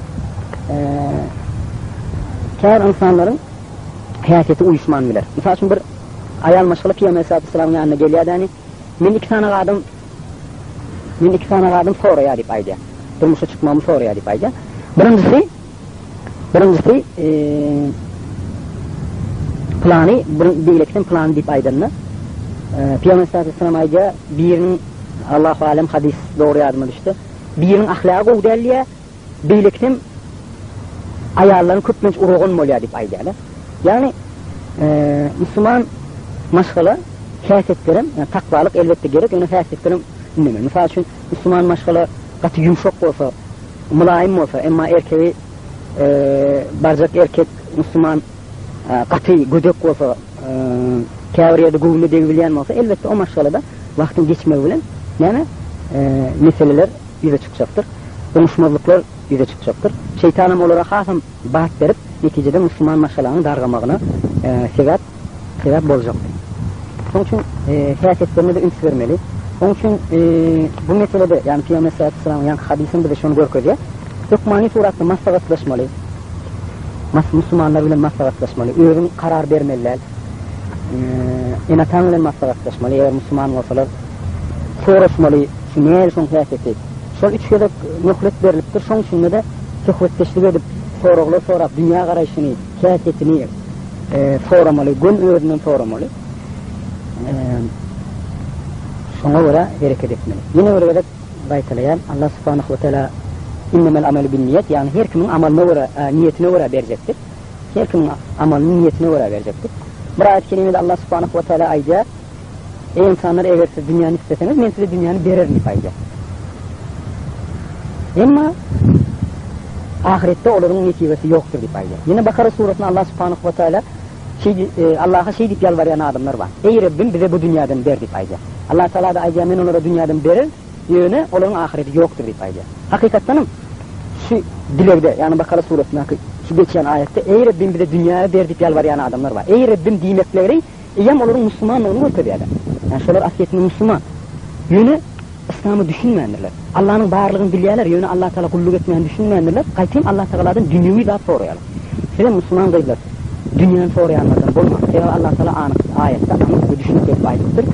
käbir ynsanlaryň häsiýeti uýuşman biler. Mysal üçin bir aýal maşgala Pygamber aleyhissalatu vesselamyň ýanyna gelýär däni, men iki sany adam men iki sany adam soraýar diýip aýdýar. Durmuşa çykmagymy soraýar diýip aýdýar. Birinjisi birinjisi plany, beýlekisem plany diýip aýdanda, Pygamber aleyhissalatu vesselam aýdýar, biriniň Allahu alem hadys dogry ýadyma düşse, biriniň ahlagy gowy däl diýýär, Beýlekisem aýallaryň köplenç uragan bolýar diýip aýdýarlar. Ýagny musulman maşgala häsiýetlerem, ýagny takwalyk elbetde gerek, ýöne häsiýetlerem ündemeli. Mysal üçin, musulman maşgala gaty ýumşak bolsa, mylaýym bolsa, emma erkegi barjak erkek musulman gaty gödek bolsa, käbir ýerde göwnüne degibilýän bolsa, elbetde o maşgalada wagtyň geçmegi bilen näme meseleler ýüze çykjakdyr. Oňuşmazlyklar ýüze çykjakdyr. Şeýtanam olara hasam bat berip, netijede musulman maşgalanyň dargamagyna sebäp sebäp boljakdyr. Şonuň üçin häsiýetlerine-de üns bermeli. Onuň üçin bu meselede, ýagny Pygamber sallallahu aleyhi ve sellemyň ýaňky hadysam bize şony görkezýär. Hökmany suratda maslahatlaşmaly. Mas musulmanlar bilen maslahatlaşmaly. Özüň karar bermeli däl. Ene-ataň bilen maslahatlaşmaly, eger musulman bolsalar. Soraşmaly, şu näl şoň häsiýeti. Şol üç gezek möhlet berlipdir, şoň içinde-de söhbetdeşlik edip, soraglar sorap, dünýä garaýşyny, häsiýetini soramaly, gön özünden soramaly. Şoňa görä hereket etmeli. Ýene bir gezek gaýtalaýan, Allah subhanahu we taala innemel amelu bin-niýet, ýagny her kimiň amalyna görä, niýetine görä berjekdir. Her kimiň amalyny niýetine görä berjekdir. Bir aýat-kerimede Allah subhanahu we taala aýdýar, Eý ynsanlar eger siz dünýäni isleseňiz men size dünýäni bererin diýip aýdýar. Emma ahyretde olaryň nesibesi ýokdur diýip aýdýar. Ýene Bakara suresinde Allah subhanahu we taala şeý e, Allaha şeý diýip ýalbarýan adamlar bar. Eý Rabbim bize bu dünýäden ber diýip aýdýar. Allah Taala da aýdýar men olara dünýäden bererin, ýöne olaryň ahyreti ýokdur diýip aýdýar. Hakykatdan hem şu dilegde, ýagny Bakara suresindäki şu geçýän aýatda eý Rabbim bize dünýäni ber diýip ýalbarýan adamlar bar. Eý Rabbim diýmekleri Eýýäm olaryň musulmanlygyny görkezýärler. Ýagny şolar aslyýetinde musulman. Ýöne yslama düşünmändirler. Allanyň barlygyny bilýärler, ýöne Allah Tagala gulluk etmäni düşünmändirler. Gaýtam Allah Tagaladan dünýewi zat soraýarlar. Sizem musulman gyzlar dünýäni soraýanlardan bolmaň. Sebäbi Allah Tagala anyk aýatda anyk we düşünikli edip aýdypdyr.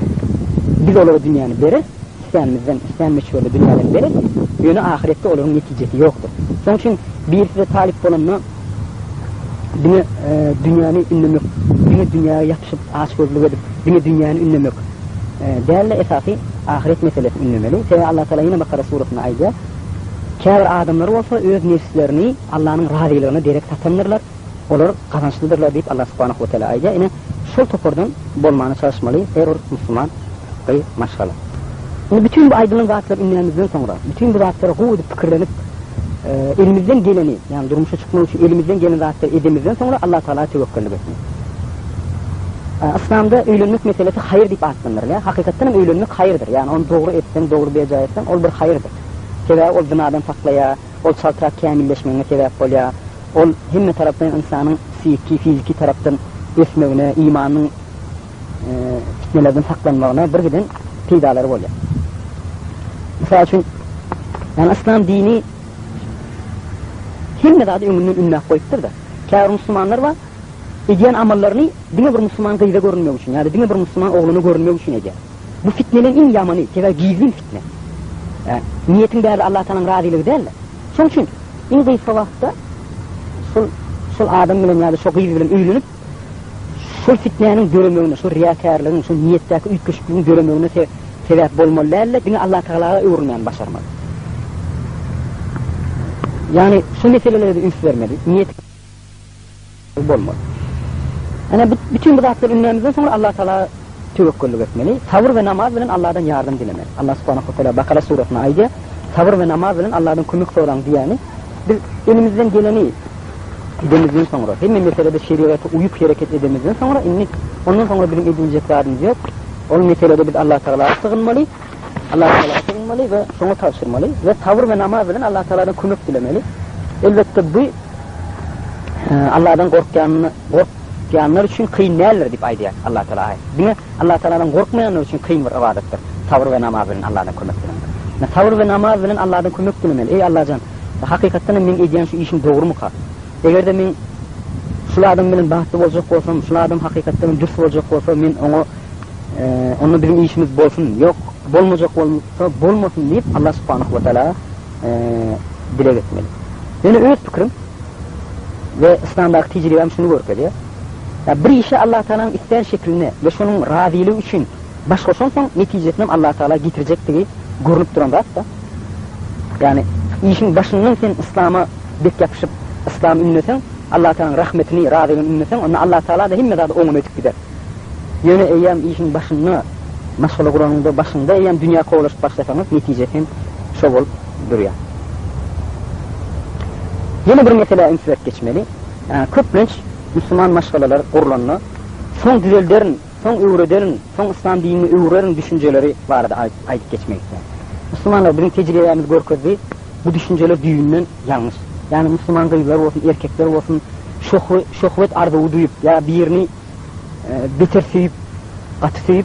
Biz olara dünýäni bereris, islänimizden, islän möçberde dünýäden bereris, ýöne ahyretde olaryň netijesi ýokdur. Şonuň üçin biri size talyp bolanda, Diňe dünýäni ündemek, diňe dünýäge ýapyşyp açgözlük edip, diňe dünýäni ündemek däl-de, esasy ahyret meselesini ündemeli. Sebäbi Allah Tagala ýene Bakara suresinde aýdýar, Käbir adamlar bolsa öz nebslerini Allanyň razylygyna derek satandyrlar, olar gazançlydyrlar diýip Allah subhanahu we teala aýdýar. Ine, şol topardan bolmana çalyşmaly her bir musulman gyz maşgala. Indi bütin bu aýdylan zatlary ündänimizden soňra, bütin bu zatlary gowy edip pikirlenip, elimizden geleni, ýagny durmuşa çykmak üçin elimizden gelen zatlary edemizden soňra Allah Tagala töwekgellik etmek. Yslamda öýlenmek meselesi haýyr diýip atlandyrylýar. Hakykatdan hem öýlenmek haýyrdyr. Ýagny ony dogry etseň, dogry berjaý etseň, ol bir haýyrdyr. Sebäbi ol zynadan saklaýar, ol çaltrak kämilleşmegiňe sebäp bolýar. Ol hemme tarapdan ynsanyň psihiki, fiziki tarapdan ösmegine, imanynyň fitnelerden saklanmagyna bir giden peýdalary bolýar. Mysal üçin, ýagny yslam dini hemme zady öňünden ündäp goýupdyr-da. Käbir musulmanlar bar, edýän amallaryny diňe bir musulman gyza görünmek üçin ýa-da diňe bir musulman oglana görünmek üçin edýär. Bu fitneleň iň ýamany, sebäbi gizlin fitne. Ýa, niýetiň bärde Allah Tagalaň razylygy däl-de. Şonuň üçin iň gysga wagtda şol şol adam bilen ýa-da şo gyz bilen öýlenip, şol fitnäniň döremegine, şol riýakärligiň, şol niýetdäki üýtgeşikligiň döremegine sebäp bolmaly däl-de, diňe Allah Tagalaga öwrülmäni başarmaly. Ýagny şu meselelere-de üns bermeli. Niýet bolmaly. Ene bütün bu zatlary ünlämizden soňra Allah Tagala töwekgellik etmeli. Sabyr we namaz bilen Allahdan ýardam dilemeli. Allah Subhanahu we Taala Bakara suresinde aýdýar, Sabyr we namaz bilen Allahdan kömek soraň diýýäni, biz elimizden geleni edemizden soňra, hemme meselede şeriýata uýup hereket edemizden soňra indi ondan soňra biziň ediljek zadymyz ýok. Ol meselede biz Allah Tagala sygynmaly. Allah Tagala sygynmaly we şoňa tabşyrmaly we sabyr we namaz bilen Allah Tagaladan kömek dilemeli. Elbetde bu Allahdan gorkýan gorkýanlar üçin kyn däldir diýip aýdýar Allah Tagala aýat. Diňe Allah Tagaladan gorkmaýanlar üçin kyn bir ybadatdyr. Sabyr we namaz bilen Allahdan kömek dilemek. Sabyr we namaz bilen Allahdan kömek dilemeli. Eý Allajan, hakykatdan hem meň edýän şu işim dogrumyka? Eger-de men şul adam bilen bagtly boljak bolsam, şul adam hakykatdan hem dürs boljak bolsa, men oňa onda biziň işimiz bolsun, ýok, bolmajak bolsa bolmasyn diýip Allah subhanahu we taala dileg etmeli. Ýöne öz pikirim we yslamdaky tejribäm şuny görkezýär. Ýa bir işe Allah Taalanyň islän şeklinde we şonuň razylygy üçin baş goşansoň, netijesini hem Allah Taala getirjekdigi görnüp duran zat-da. Ýagny işiň başyndan sen yslama bek ýapyşyp, yslamy ündeseň, Allah Taalanyň rahmetini, razylygyny ündeseň, onda Allah Taala-da hemme zady oňuna edip gider. Ýöne eýýäm işiň başynda, maşgala guranyňda başyňda eýýäm dünýä kowalaşyp başlasaňyz, netijesi hem şo bolup durýar. Ýene bir meselä üns berip geçmeli. Köplenç musulman maşgalalar gurlanda, soň düzelderin, soň öwrederin, soň yslam dinini öwrerin düşünjeleri barada aýdyp geçmek isleýän. Musulmanlar biziň tejribämiz görkezdi, bu düşünjeler düýbünden ýalňyş. Ýagny musulman gyzlar bolsun, erkekler bolsun, şöhwet arzuwy duýup ýa birini beter söýüp, gaty söýüp,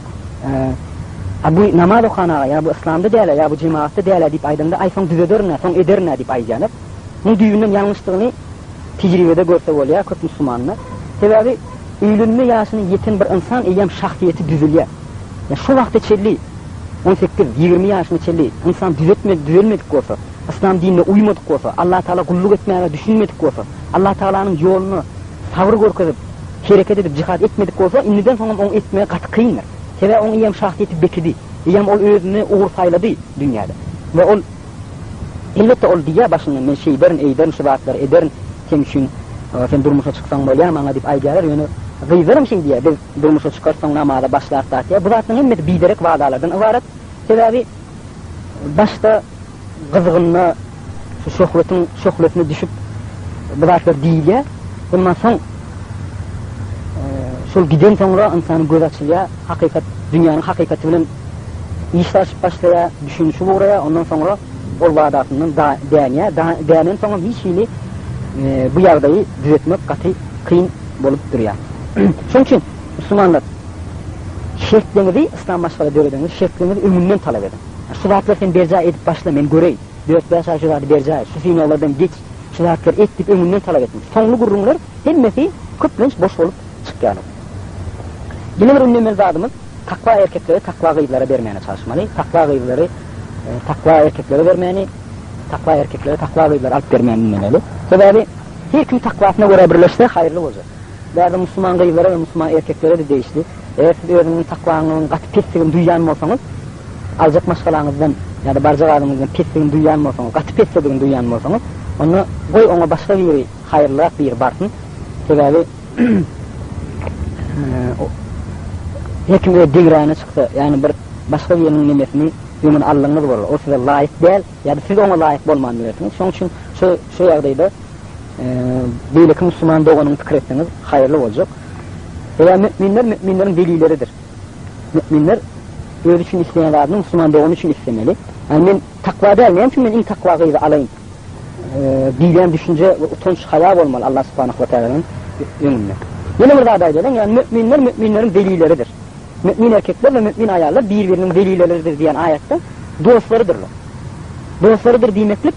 A bu namaz okan aga, ýa bu yslamda däl-ä, ýa bu jemagatda däl-ä diýip aýdaňda, aý soň düzederin-ä, soň ederin-ä diýip aýdýarlar. Muň düýbünden ýalňyşdygyny tejribede görse bolýar köp musulmanda. Sebäbi öýlenme ýaşyna ýeten bir ynsan eýýäm şahsyýeti düzülýär. Ýa şo wagta çenli, 18, 20 ýaşyna çenli ynsan düzetme, düzelmedik bolsa, yslam dinine uýmadyk bolsa, Allatagala gulluk etmäge düşünmedik bolsa, Allatagalanyň ýoluna sabyr görkezip, hereket edip jihad etmedik bolsa, indiden soňam oň etmegi gaty kyndyr. Sebäbi oň eýýäm şahsyýeti bekidi. Eýýäm ol özüne ugur saýlady dünýäde. We ol elbetde ol diýýär başyndan men şeýderin, eýderin, şu zatlary ederin seň üçin, sen durmuşa çyksaň bolýar maňa diýip aýdýarlar. Ýöne gyzlaram şeý diýýär, biz durmuşa çykarys soň namaza başlarys zat diýýär. Bu zatlaryň hemmesi biderek wadalardan ybarat. Sebäbi başda gyzgynda şu şöhletiň şöhlesine düşüp bu zatlar diýilýär. Emma soň şol giden soňra ynsanyň gözi açylýar, hakykat dünýäniň hakykaty bilen iş salşyp başlaýar, düşünişip ugraýar, ondan soňra ol wadasyndan dänýär. Dänen soňam hiç hili bu ýagdaýy düzetmek gaty kyn bolup durýar. Şonuň üçin musulmanlar şertleňizi yslam maşgala döredeňiz şertleňizi öňünden talap ediň. Şu zatlary sen berjaý edip başla, men göreýin. Dört-bäş aý şu zady berjaý et, şu synaglardan geç, şu zatlary et diýip öňünden talap etmek. Soňly gürrüňler hemmesi köplenç boş bolup çykýarlar. Ýene bir ünlemeli zadymyz, takwa erkekleri takwa gyzlara bermäne çalyşmaly. Takwa gyzlary takwa erkeklere bermäni, takwa erkeklere takwa gyzlary alyp bermäni ünlemeli. Sebäbi her kim takwasyna görä birleşse haýyrly boljak. Bärde musulman gyzlara we musulman erkeklere-de degişli. Eger siz özüňiziň takwaňyzyň gaty pesdigini duýýan bolsaňyz, aljak maşgalaňyzdan ýa-da barjak adamyňyzdan pesdigini duýýan bolsaňyz, gaty pesdedigini duýýan bolsaňyz, onda goý oňa başga biri, haýyrlyrak biri barsyn. Sebäbi her kim öz degräne çyksa, ýagny bir başga biriniň nemesini öňüne aldygyňyz bolar. Ol size laýyk däl ýa-da siz oňa laýyk bolman bilersiňiz. Şonuň üçin şol. Şu şu ýagdaýda beýleki musulman doganyňy pikir etseňiz haýyrly boljak. Sebäbi müminler müminleriň welileridir. Müminler özi üçin isleýän zadyny musulman dogany üçin islemeli. Ýani men takwa däl, näme üçin men iň takwa gyzy alaýyn diýlen düşünje we utanç haýa bolmaly Allah subhanahu we tagalanyň öňünde. Ýene bir zat aýdalyň, ýani müminler müminleriň welileridir. Mümin erkekler we mümin aýallar bir-biriniň welileridir diýen aýatda dostlarydyrlar. Dostlarydyr diýmeklik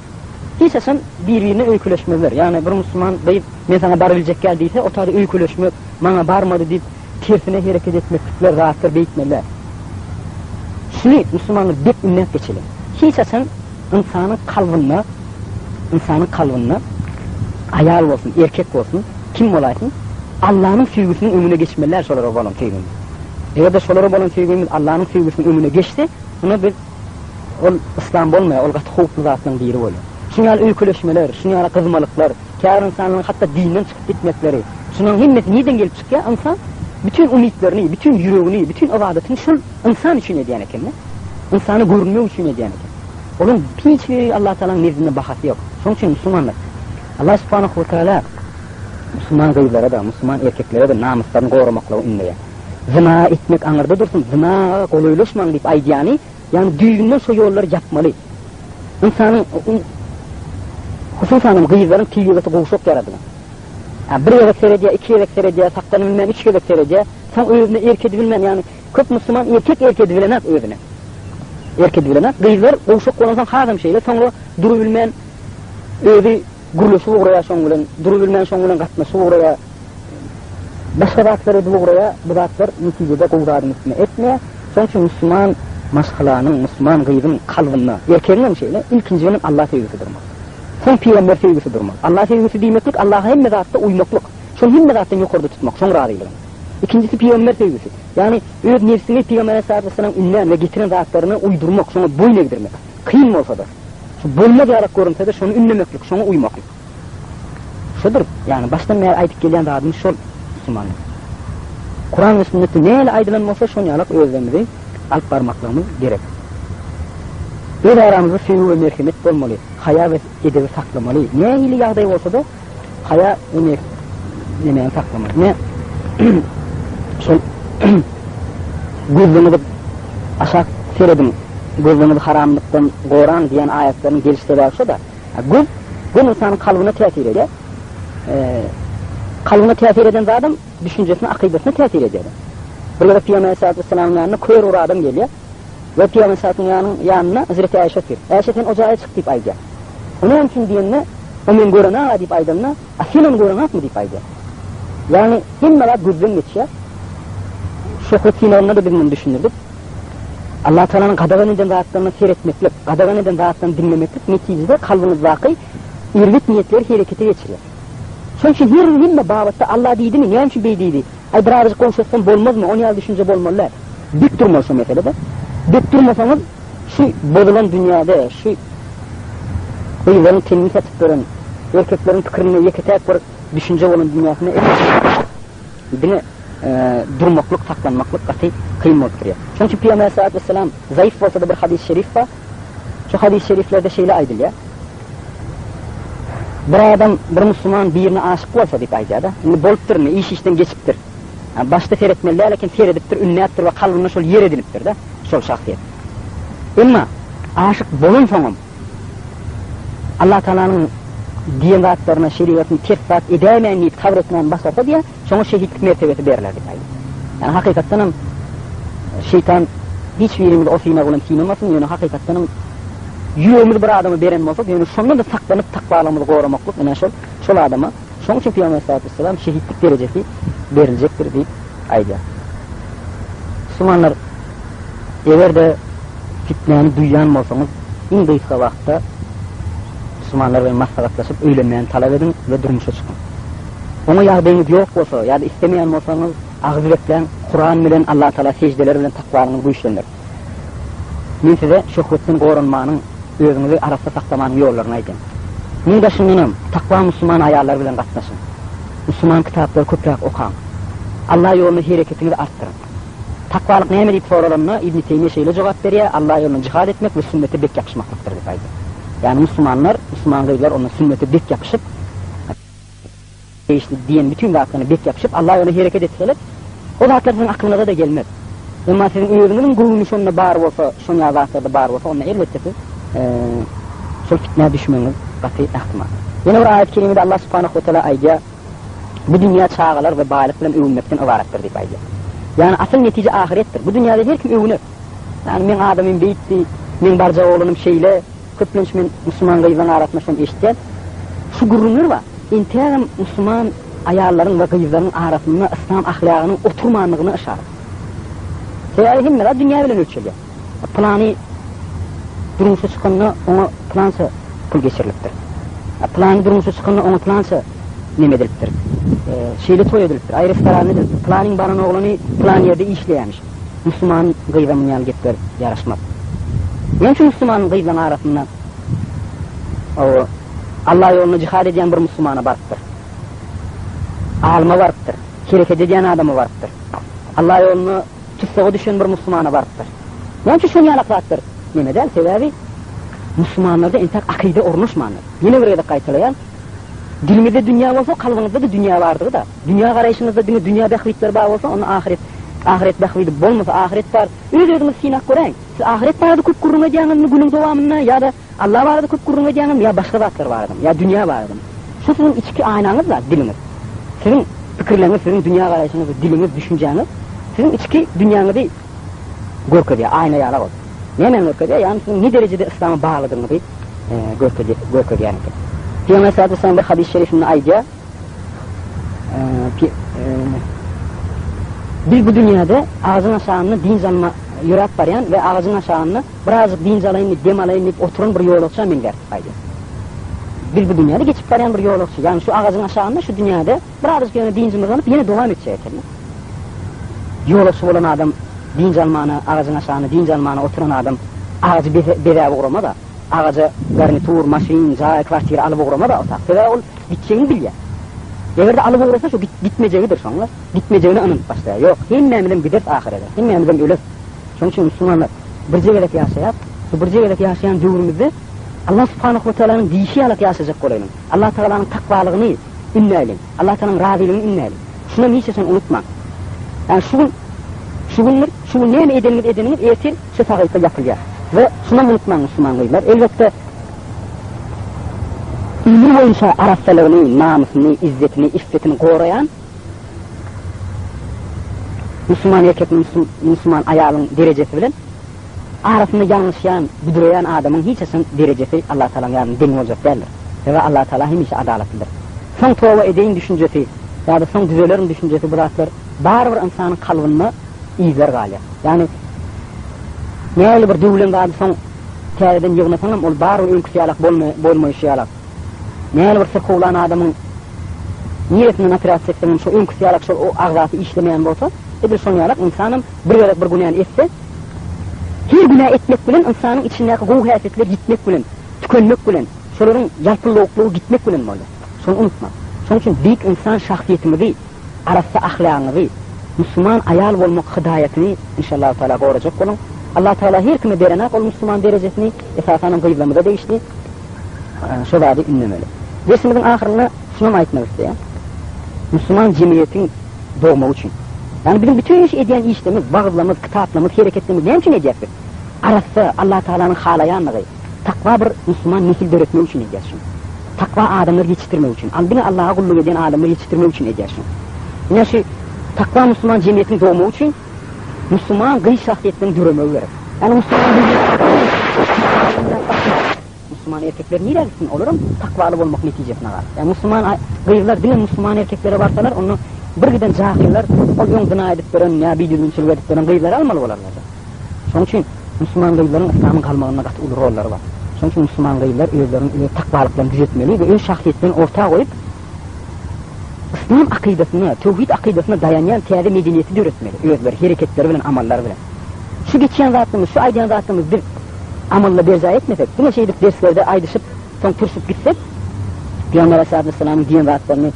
hiç haçan bir-birine öýkeleşmezler. Ýagny bir musulman gyz men saňa barybiljek däl diýse, o taýda öýkeleşmek, maňa barmady diýip tersine hereket etmeklikler, zatlar beýtmeliler. Şuny musulmanlar bek ündäp geçeliň. Hiç haçan ynsanyň kalbynda, ynsanyň kalbynda aýal bolsun, erkek bolsun, kim bolaýsyn, Allanyň söýgüsiniň öňüne geçmeliler şolara bolan söýgimiz. Eger-de şolara bolan söýgimiz Allanyň söýgüsiniň öňüne geçse, onda biz ol yslam bolmaýar, ol gaty howply zatlaryň biri bolýar. Şunuň ýaly öýkeleşmeler, şunuň ýaly gyzmalyklar, käbir ynsanlaryň hatda dinden çykyp gitmekleri, şularyň hemmesi nirden gelip çykýar? Ynsan bütin umytlaryny, bütin ýüregini, bütin ybadatyny şol ynsan üçin edýän eken-de. Ynsana görünmek üçin edýän eken. Olaryň hiç biri Allah Tagalanyň nezdinde bahasy ýok. Şonuň üçin musulmanlar Allah subhanahu we taala musulman gyzlara-da, musulman erkeklere-de namyslaryny goramaklygy ündeýär. Zyna etmek aňyrda dursun, zyna golaýlaşmaň diýip aýdýany, ýagny düýbünden şo ýollary ýapmaly. Ynsanyň, hususanam gyzlaryň tebigaty gowşak ýaradylan. Ýa bir gezek seredýär, iki gezek seredýär, saklanybilmän üç gezek seredýär, soň özüne erk edibilmän, ýagny köp musulman erkek erk edibilenak özüne. Erk edibilenak. Gyzlar gowşak bolansoň hasam şeýle, soňra durubilmän özi gürleşip ugraýar şoň bilen, durubilmän şoň bilen gatnaşyp ugraýar. Başga zatlar edip ugraýar, bu zatlar netijede gowy zadyň üstüne etmeýär. Şonuň üçin musulman maşgalanyň, musulman gyzyň kalbynda, erkegiň hem şeýle, ilkinji bilen Allah söýgüsi durmaly. Soň pygamber söýgüsi durmaly. Allah söýgüsi diýmeklik Allaha hemme zatda uýmaklyk, şony hemme zatdan ýokarda tutmak, şoň razylygyny. Ikinjisi pygamber söýgüsi. Ýagny öz nebsiňi pygamber aleyhissalatu wessalam ündän we getiren zatlaryna uýdurmak, şoňa boýun egdirmek. Kyn bolsa-da, şu bolmaz ýalak görünse-de şony ündemeklik, şoňa uýmaklyk. Şudur, ýagny başdan bäri aýdyp gelýän zadymyz şol, musulmanlar. Kuran we sünnetde nähili aýdylan bolsa, şon ýalak özlerimizi alyp barmaklygymyz gerek. Öz aramyzda söýgi we merhemet bolmaly, haýa we edebi saklamaly. Nähili ýagdaý bolsa-da, haýa we nemäni saklamaly. Ine, şol gözleriňizi aşak serediň, gözleriňizi haramlykdan goraň diýen aýatlaryň geliş sebäbi şo-da. Göz, göz ynsanyň kalbyna täsir edýär. Kalbyna täsir eden zadam düşünjesine, akydasyna täsir edýär. Bir gezek Pygamber aleyhissalatu vesselamyň ýanyna kör bir adam gelýär we Pygamber aleyhissalatuň ýanynda Hezreti Äşe otyr. Äşe sen o jaýa çyk diýip aýdýar. O näme üçin diýende, o men gören-a diýip aýdanda, a sen ony göreňakmy diýip aýdýar. Ýagny hemme zat gözden geçýär. Şöhret synagynda-da biz muny düşündirdik. Allah Tagalanyň gadagan eden zatlaryna seretmeklik, gadagan eden zatlaryny diňlemeklik netijede kalbyňyzdaky erbet niýetleri herekete geçirýär. Şonuň üçin her hemme babatda Allah diýdimi, näme üçin beý diýdi? Aý birazajyk gowşatsam bolmazmy? Ony ýaly düşünje bolmaly däl. Dik durmaly şu meselede. Dik durmasaňyz şu bozulan dünýäde, şu gyzlaryň tenini satyp ýören, erkekleriň pikirinde ýeke-täk bir düşünje bolan dünýäsinde Diňe durmaklyk, saklanmaklyk gaty kyn bolup durýar. Şonuň üçin Pygamber aleyhissalatu vesselam zaif bolsa-da bir hadys şerif bar. Şu hadys şeriflerde şeýle aýdylýar. Bir adam, bir musulman birine aşyk bolsa diýip aýdýar-da. Indi bolupdyr indi, iş işden geçipdir. Başda seretmeli däl eken, seredipdir, ünnäpdir we kalbynda şol ýer edinipdir-de, şol şahsyýet. Emma aşyk bolansoňam Allah Tagalanyň diýen zatlaryna, şerigatyna ters zat edäýmäýin diýip sabyr etmäni başarsa diýýär, şoňa şehitlik mertebesi berler diýip aýdýar. Ýagny hakykatdan hem şeýtan hiç birimizi o synag bilen synamasyn, ýöne hakykatdan hem ýüregimizi bir adama beren bolsak, ýöne şondan-da saklanyp takwalygymyzy goramaklyk ine şol şol adama şonuň üçin Pygamber aleyhissalatu vesselam şehitlik derejesi beriljekdir diýip aýdýar. Musulmanlar eger-de Fitnäni duýýan bolsaňyz, iň gysga wagtda musulmanlar bilen maslahatlaşyp öýlenmäni talap ediň we durmuşa çykyň. Oňa ýagdaýyňyz ýok bolsa ýa-da islemeýän bolsaňyz, agyz bekläň, Kuran bilen, Allatagala sejdeler bilen takwalyňyzy güýçlendiriň. Men size şöhwetden goranmanyň, özüňizi arassa saklamanyň ýollaryny aýdýan. Muň daşyndanam, takwa musulman aýallar bilen gatnaşyň. Musulman kitaplary köpräk okaň. Alla ýolunda hereketiňizi artdyryň. Takwalyk näme diýip soralanda, Ibni Teýmiýe şeýle jogap berýär, Allah ýolunda jihad etmek we sünnete bek ýapyşmaklykdyr diýip aýdýar. Ýagny musulmanlar, musulman gyzlar onda sünnete bek ýapyşyp, degişli diýen bütin zatlaryna bek ýapyşyp, Allah ýolunda hereket etseler, o zatlar siziň aklyňyza-da gelmez. Emma siziň özüňiziň göwni şonda bar bolsa, şon ýaly zatlarda bar bolsa, onda elbetde siz şol fitnä düşmegiňiz gaty ähtimal. Ýene bir aýat-y kerimede Allah subhanahu we teala aýdýar, Bu dünýä çagalar we baýlyk bilen öwünmekden ybaratdyr diýip aýdýar. Ýagny asyl netije ahyretdir. Bu dünýäde her kim öwüner. Ýagny meň adamym beýtdi, meň barjak oglanym şeýle, Köplenç men musulman gyzlaryň arasynda şony eşitýän. Şu gürrüňler bar. Entägem musulman aýallaryň we gyzlaryň arasynda yslam ahlagynyň oturmandygyna yşarat. Sebäbi hemme zat dünýä bilen ölçelýär. Pylany durmuşa çykanda oňa pylança pul geçirilipdir. Pylany durmuşa çykanda oňa pylança neme edilipdir. Şeýle toý edilipdir, aý restoran edilipdir. Pylanyň baran oglany pylan ýerde işleýärmiş. Musulman gyza muny ýaly gepler ýaraşmaz. Näme üçin musulman gyzlaryň arasynda o Allah ýolunda jihad edýän bir musulmana barypdyr. Alyma barypdyr, hereket edýän adama barypdyr. Allah ýolunda tussaga düşen bir musulmana barypdyr. Näme üçin şony ýalak zatlar neme däl? Sebäbi musulmanlarda entek akyda ornaşmandyr. Ýene bir gezek gaýtalaýan, diliňizde dünýä bolsa, kalbyňyzda-da dünýä bardygy-da. Dünýä garaýşyňyzda diňe dünýä bähbitleri bar bolsa, onda ahyret, ahyret bähbidi bolmasa, ahyret bar. Öz-özüňizi synap göräýiň. Siz ahyret barada köp gürrüň edýäňizmi günüň dowamynda ýa-da Allah barada köp gürrüň edýäňizmi ýa başga zatlar baradamy, ýa dünýä baradamy? Şu siziň içki aýnaňyz-da, diliňiz. Siziň pikirleriňiz, siziň dünýä garaýşyňyz, diliňiz, düşünjäňiz siziň içki dünýäňizi görkezýär, aýna ýalak ol. Nämäni görkezýär? Ýagny siziň ne derejede yslama baglydygyňyzy görkezýär eken. Pygamber aleyhissalatu vesselam bir hadys-y şerifinde aýdýar, Biz bu dünýäde agajyň aşagynda dynç alma ýöräp barýan we agajyň aşagynda birazjyk dynç alaýyn diýip, dem alaýyn diýip oturan bir ýolagça meňzäris diýip aýdýar. Biz bu dünýäde geçip barýan bir ýolagçy, ýagny şu agajyň aşagynda şu dünýäde birazajyk ýöne dynjymyzy alyp ýene dowam etjek ekenler. Ýolagçy bolan adam dynç almana, agajyň aşagynda dynç almana oturan adam agajy bezäp ugramaz-a. Agaja garnitur, maşyn, jaý, kwartira alyp ugramaz-a otag. Sebäbi ol gitjegini bilýär. Eger-de alyp ugrasa şu gitmejegidir şoňa. Gitmejegine ynanyp başlaýar. Ýok, hemmämizem gideris ahyrede. Hemmämizem öleris. Şonuň üçin musulmanlar birje gezek ýaşaýar. Şu birje gezek ýaşaýan döwrümizde Allah subhanahu we tagalanyň diýşi ýalak ýaşajak bolaýlyň. Allah tagalanyň takwalygyny ündäýliň. Allah taganyň razylygyny ündäýliň. Şunam hiç haçan unutmaň. Ýani şu gün şu gündür, şu gün näme edeniňiz edeniňiz ertir şu sahypa ýapylýar. We şunam unutmaň musulman gyzlar. Elbetde ömür boýunça arassalygyny, namysyny, izzetini, iffetini goraýan musulman erkek musulman aýalyň derejesi bilen arasynda ýalňyşýan, büdreýän adamyň hiç haçan derejesi Allah Tagalaň ýanynda deň boljak däldir. Sebäbi Allah Tagala hemişe adalatlydyr. Soň toba edeýin düşünjesi ýa-da soň düzelerin düşünjesi bu zatlar barybir ynsanyň kalbynda yzlar galýar. Ýagny nähili bir döwülen zady soň täzeden ýygnasaňam ol barybir öňküsi ýalak bolmaýşy ýalak. Nähili bir syrkawlan adamyň niresinden operasiýa etseňem şo öňküsi ýalak şol o agzasy işlemeýän bolsa, edil şoň ýalak ynsanam bir gezek bir günäni etse, her günä etmek bilen ynsanyň içindäki gowy häsiýetler ýitmek bilen, tükenmek bilen, şolaryň ýalpyldawuklygy gitmek bilen bolýar. Şony unutmaň. Şonuň üçin beýik ynsan şahsyýetimizi, arassa ahlagyňyzy, musulman aýal bolmak hydaýatyny inşallahu taala gorajak boluň. Allah taala her kime berenak ol musulman derejesini, esasanam gyzlarymyza degişli. Şo zady ündemeli. Dersimiziň ahyrynda şunam aýtmak isleýän. Musulman jemgyýetiň dogmagy üçin. Ýagny biziň bütin şu edýän işlerimiz, wagyzlarymyz, kitaplarymyz, hereketlerimiz näme üçin edýäs biz? Arassa, Allah Tagalanyň halaýanlygy, takwa bir musulman nesil döretmek üçin edýäs şuny. Takwa adamlar ýetişdirmek üçin, al diňe Allaha gulluk edýän adamlar ýetişdirmek üçin edýäs şuny. Ine şu takwa musulman jemgyýetiň dogmagy üçin musulman gyz şahsyýetiniň döremegi gerek. Ýagny musulman Musulman erkekler nirä gitsin, olaram takwaly bolmak netijesine galar. Ýa musulman gyzlar diňe musulman erkeklere barsalar, onda bir giden jahyllar ol öň zyna edip beren ýa bidüzgünçilik edip beren gyzlary almaly bolarlar-da. Şonuň üçin musulman gyzlaryň yslamyň galmagynda gaty uly rollary bar. Şonuň üçin musulman gyzlar özlerini öz takwalyklaryny düzetmeli we öz şahsyýetlerini orta goýup, yslam akydasyna, töwhid akydasyna daýanýan täze medeniýeti döretmeli özleri hereketleri bilen, amallary bilen. Şu geçýän zatlarymyz, şu aýdýan zatlarymyz biz amalda berjaý etmesek, diňe şeýdip derslerde aýdyşyp, soň turşup gitsek, Pygamber aleyhissalatu vesselamyň diýen zatlaryny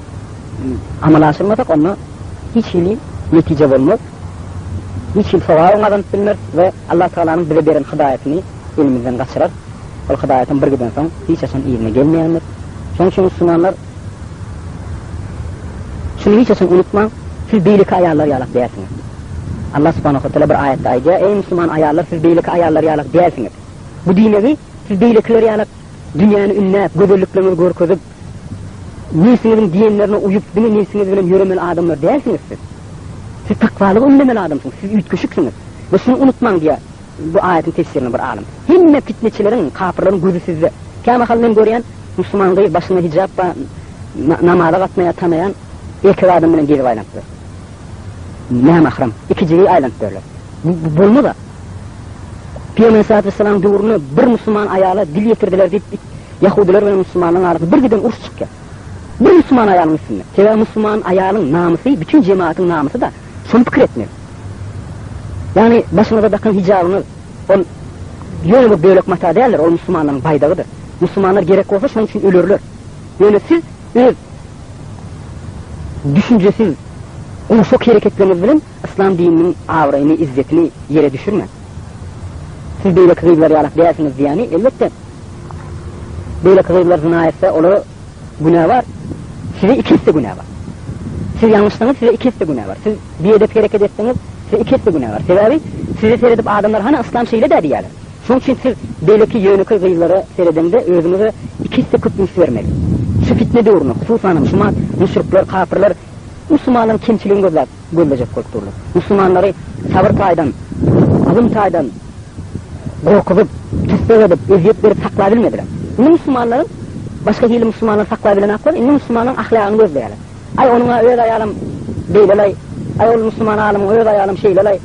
amala aşyrmasak, onda hiç hili netije bolmaz, hiç hili sogabam gazanyp bilmeris we Allah Tagalanyň bize beren hydaýatyny elimizden gaçyrarys. Ol hydaýatyň bir gidensoň hiç haçan yzyna gelmeýändir. Şonuň üçin musulmanlar şuny hiç haçan unutmaň, siz beýleki aýallar ýalak dälsiňiz. Allah subhanahu wa taala bir aýatda aýdýar, Eý musulman aýallar, siz beýleki aýallar ýalak dälsiňiz. Bu diýmegi, siz beýlekiler ýalak dünýäni ündäp, gözellikleriňizi görkezip, nebsiňiziň diýenlerine uýup, diňe nebsiňiz bilen ýöremeli adamlar dälsiňiz siz. Siz takwalygy ündemeli adamsyňyz, siz üýtgeşiksiňiz. We şuny unutmaň diýýär bu aýatyň tefsirinde bir alym. Hemme fitneçileriň, kapyrlaryň gözi sizde. Kämahal men görýän, musulman gyz başynda hijap bar, namaza gatnaýar, tanaýan erkek adam bilen gezip aýlanyp ýör. Nämährem, ikijigi aýlanyp ýörler. Bu, bu bolmaz-a. Pygamber aleyhissalatu vesselamyň döwründe bir musulman aýala dil ýetirdiler diýip, ýahudylar bilen musulmanlaryň arasynda bir giden uruş çykýar. Bir musulman aýalyň üstünde. Sebäbi musulman aýalyň namysy bütin jemagatyň namysy-da. Şony pikir etmeli. Ýagny başyňyza dakan hijabyňyz ol ýöne bir bölek mata däldir, ol musulmanlaryň baýdagydyr. Musulmanlar gerek bolsa şonuň üçin ölerler. Ýöne siz öz düşünjesiz, gowşak hereketleriňiz bilen yslam dininiň abraýyny, izzetini ýere düşürmäň. Siz beýleki gyzlar ýalak dälsiňiz diýýäni, elbetde, beýleki gyzlar zyna etse, olara günä bar, size iki esse günä bar. Siz ýalňyşsaňyz, size iki esse günä bar. Siz biedep hereket etseňiz, size iki esse günä bar. Sebäbi size seredip adamlar hany yslam şeýle-dä diýýärler. Şonuň üçin siz beýleki ýönekeý gyzlara seredeňde özüňize iki esse köp üns bermeli. Şu fitne döwründe, hususanam şumat müşrikler, kapyrlar musulmanlaryň kemçiligini gözläp gözlejek bolup durlar. Musulmanlary sabyr taýdan, ylym taýdan gorkuzyp, tussag edip, ezýet berip saklabilmediler. Indi musulmanlaryň başga hili musulmanlary saklabilenaklar, indi musulmanlaryň ahlagyny gözleýärler. Aý onuň-a öz aýalam beýle-laý, aý ol musulman alymyň öz aýalam şeýle-laý,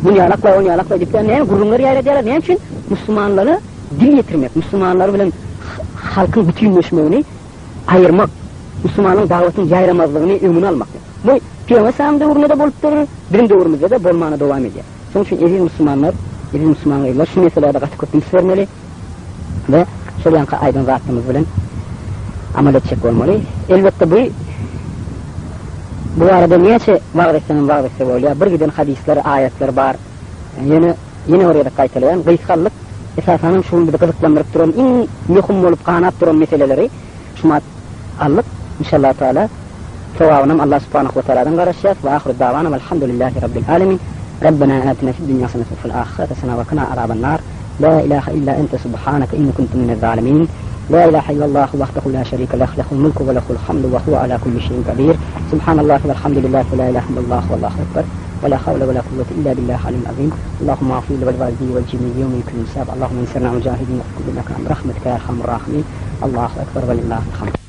munýalak-laý, onýalak-laý diýip, näme gürrüňler ýaýradýarlar, näme üçin? Musulmanlara dil ýetirmek, musulmanlar bilen halkyň bütinleşmegini aýyrmak, musulmanyň dagwatynyň ýaýramazlygyny öňüni almak. Bu Pygamber salam döwründe-de bolupdyr, biziň döwrümizde-de bolmana dowam edýär. Şonuň üçin eziz musulmanlar, eziz musulman gyzlar şu meselä-de gaty köp üns bermeli we şol ýaňky aýdan zatlarymyz bilen amal etjek bolmaly. Elbetde bu bu barada näçe wagyz etseňem wagyz etse bolýar. Bir giden hadyslar, aýatlar bar. Ýöne ýene bir gezek gaýtalaýan, gysgalyk esasanam şu gün bizi gyzyklandyryp duran iň möhüm bolup ganap duran meseleleri şumat aldyk. Inşallah Taala sogabynam Allah subhanahu we taaladan garaşýas. We ahyru dawana welhamdulillahi rabbil alemin. Rabbena atina fid dunya haseneten we fil ahireti hasene we kina azaban nar. La ilaha illa ente subhaneke inni kuntu minez zalimin. La ilaha illallah wahdehu la şerike leh, lehul mulku we lehul hamdu we huwe ala kulli şeýin kadir. Subhanallah welhamdulillah we la ilaha illallah wallahu ekber. Ve la havle ve la kuvvete illa billahi aliyyil azim. Allahumma agfir li vel valideyye vel cemii yevme yekun hisab. Allahumma inserna mücahidin fi kulli mekan. Bi rahmetike ya erhamur rahimin. Allahu ekber ve lillahil hamd.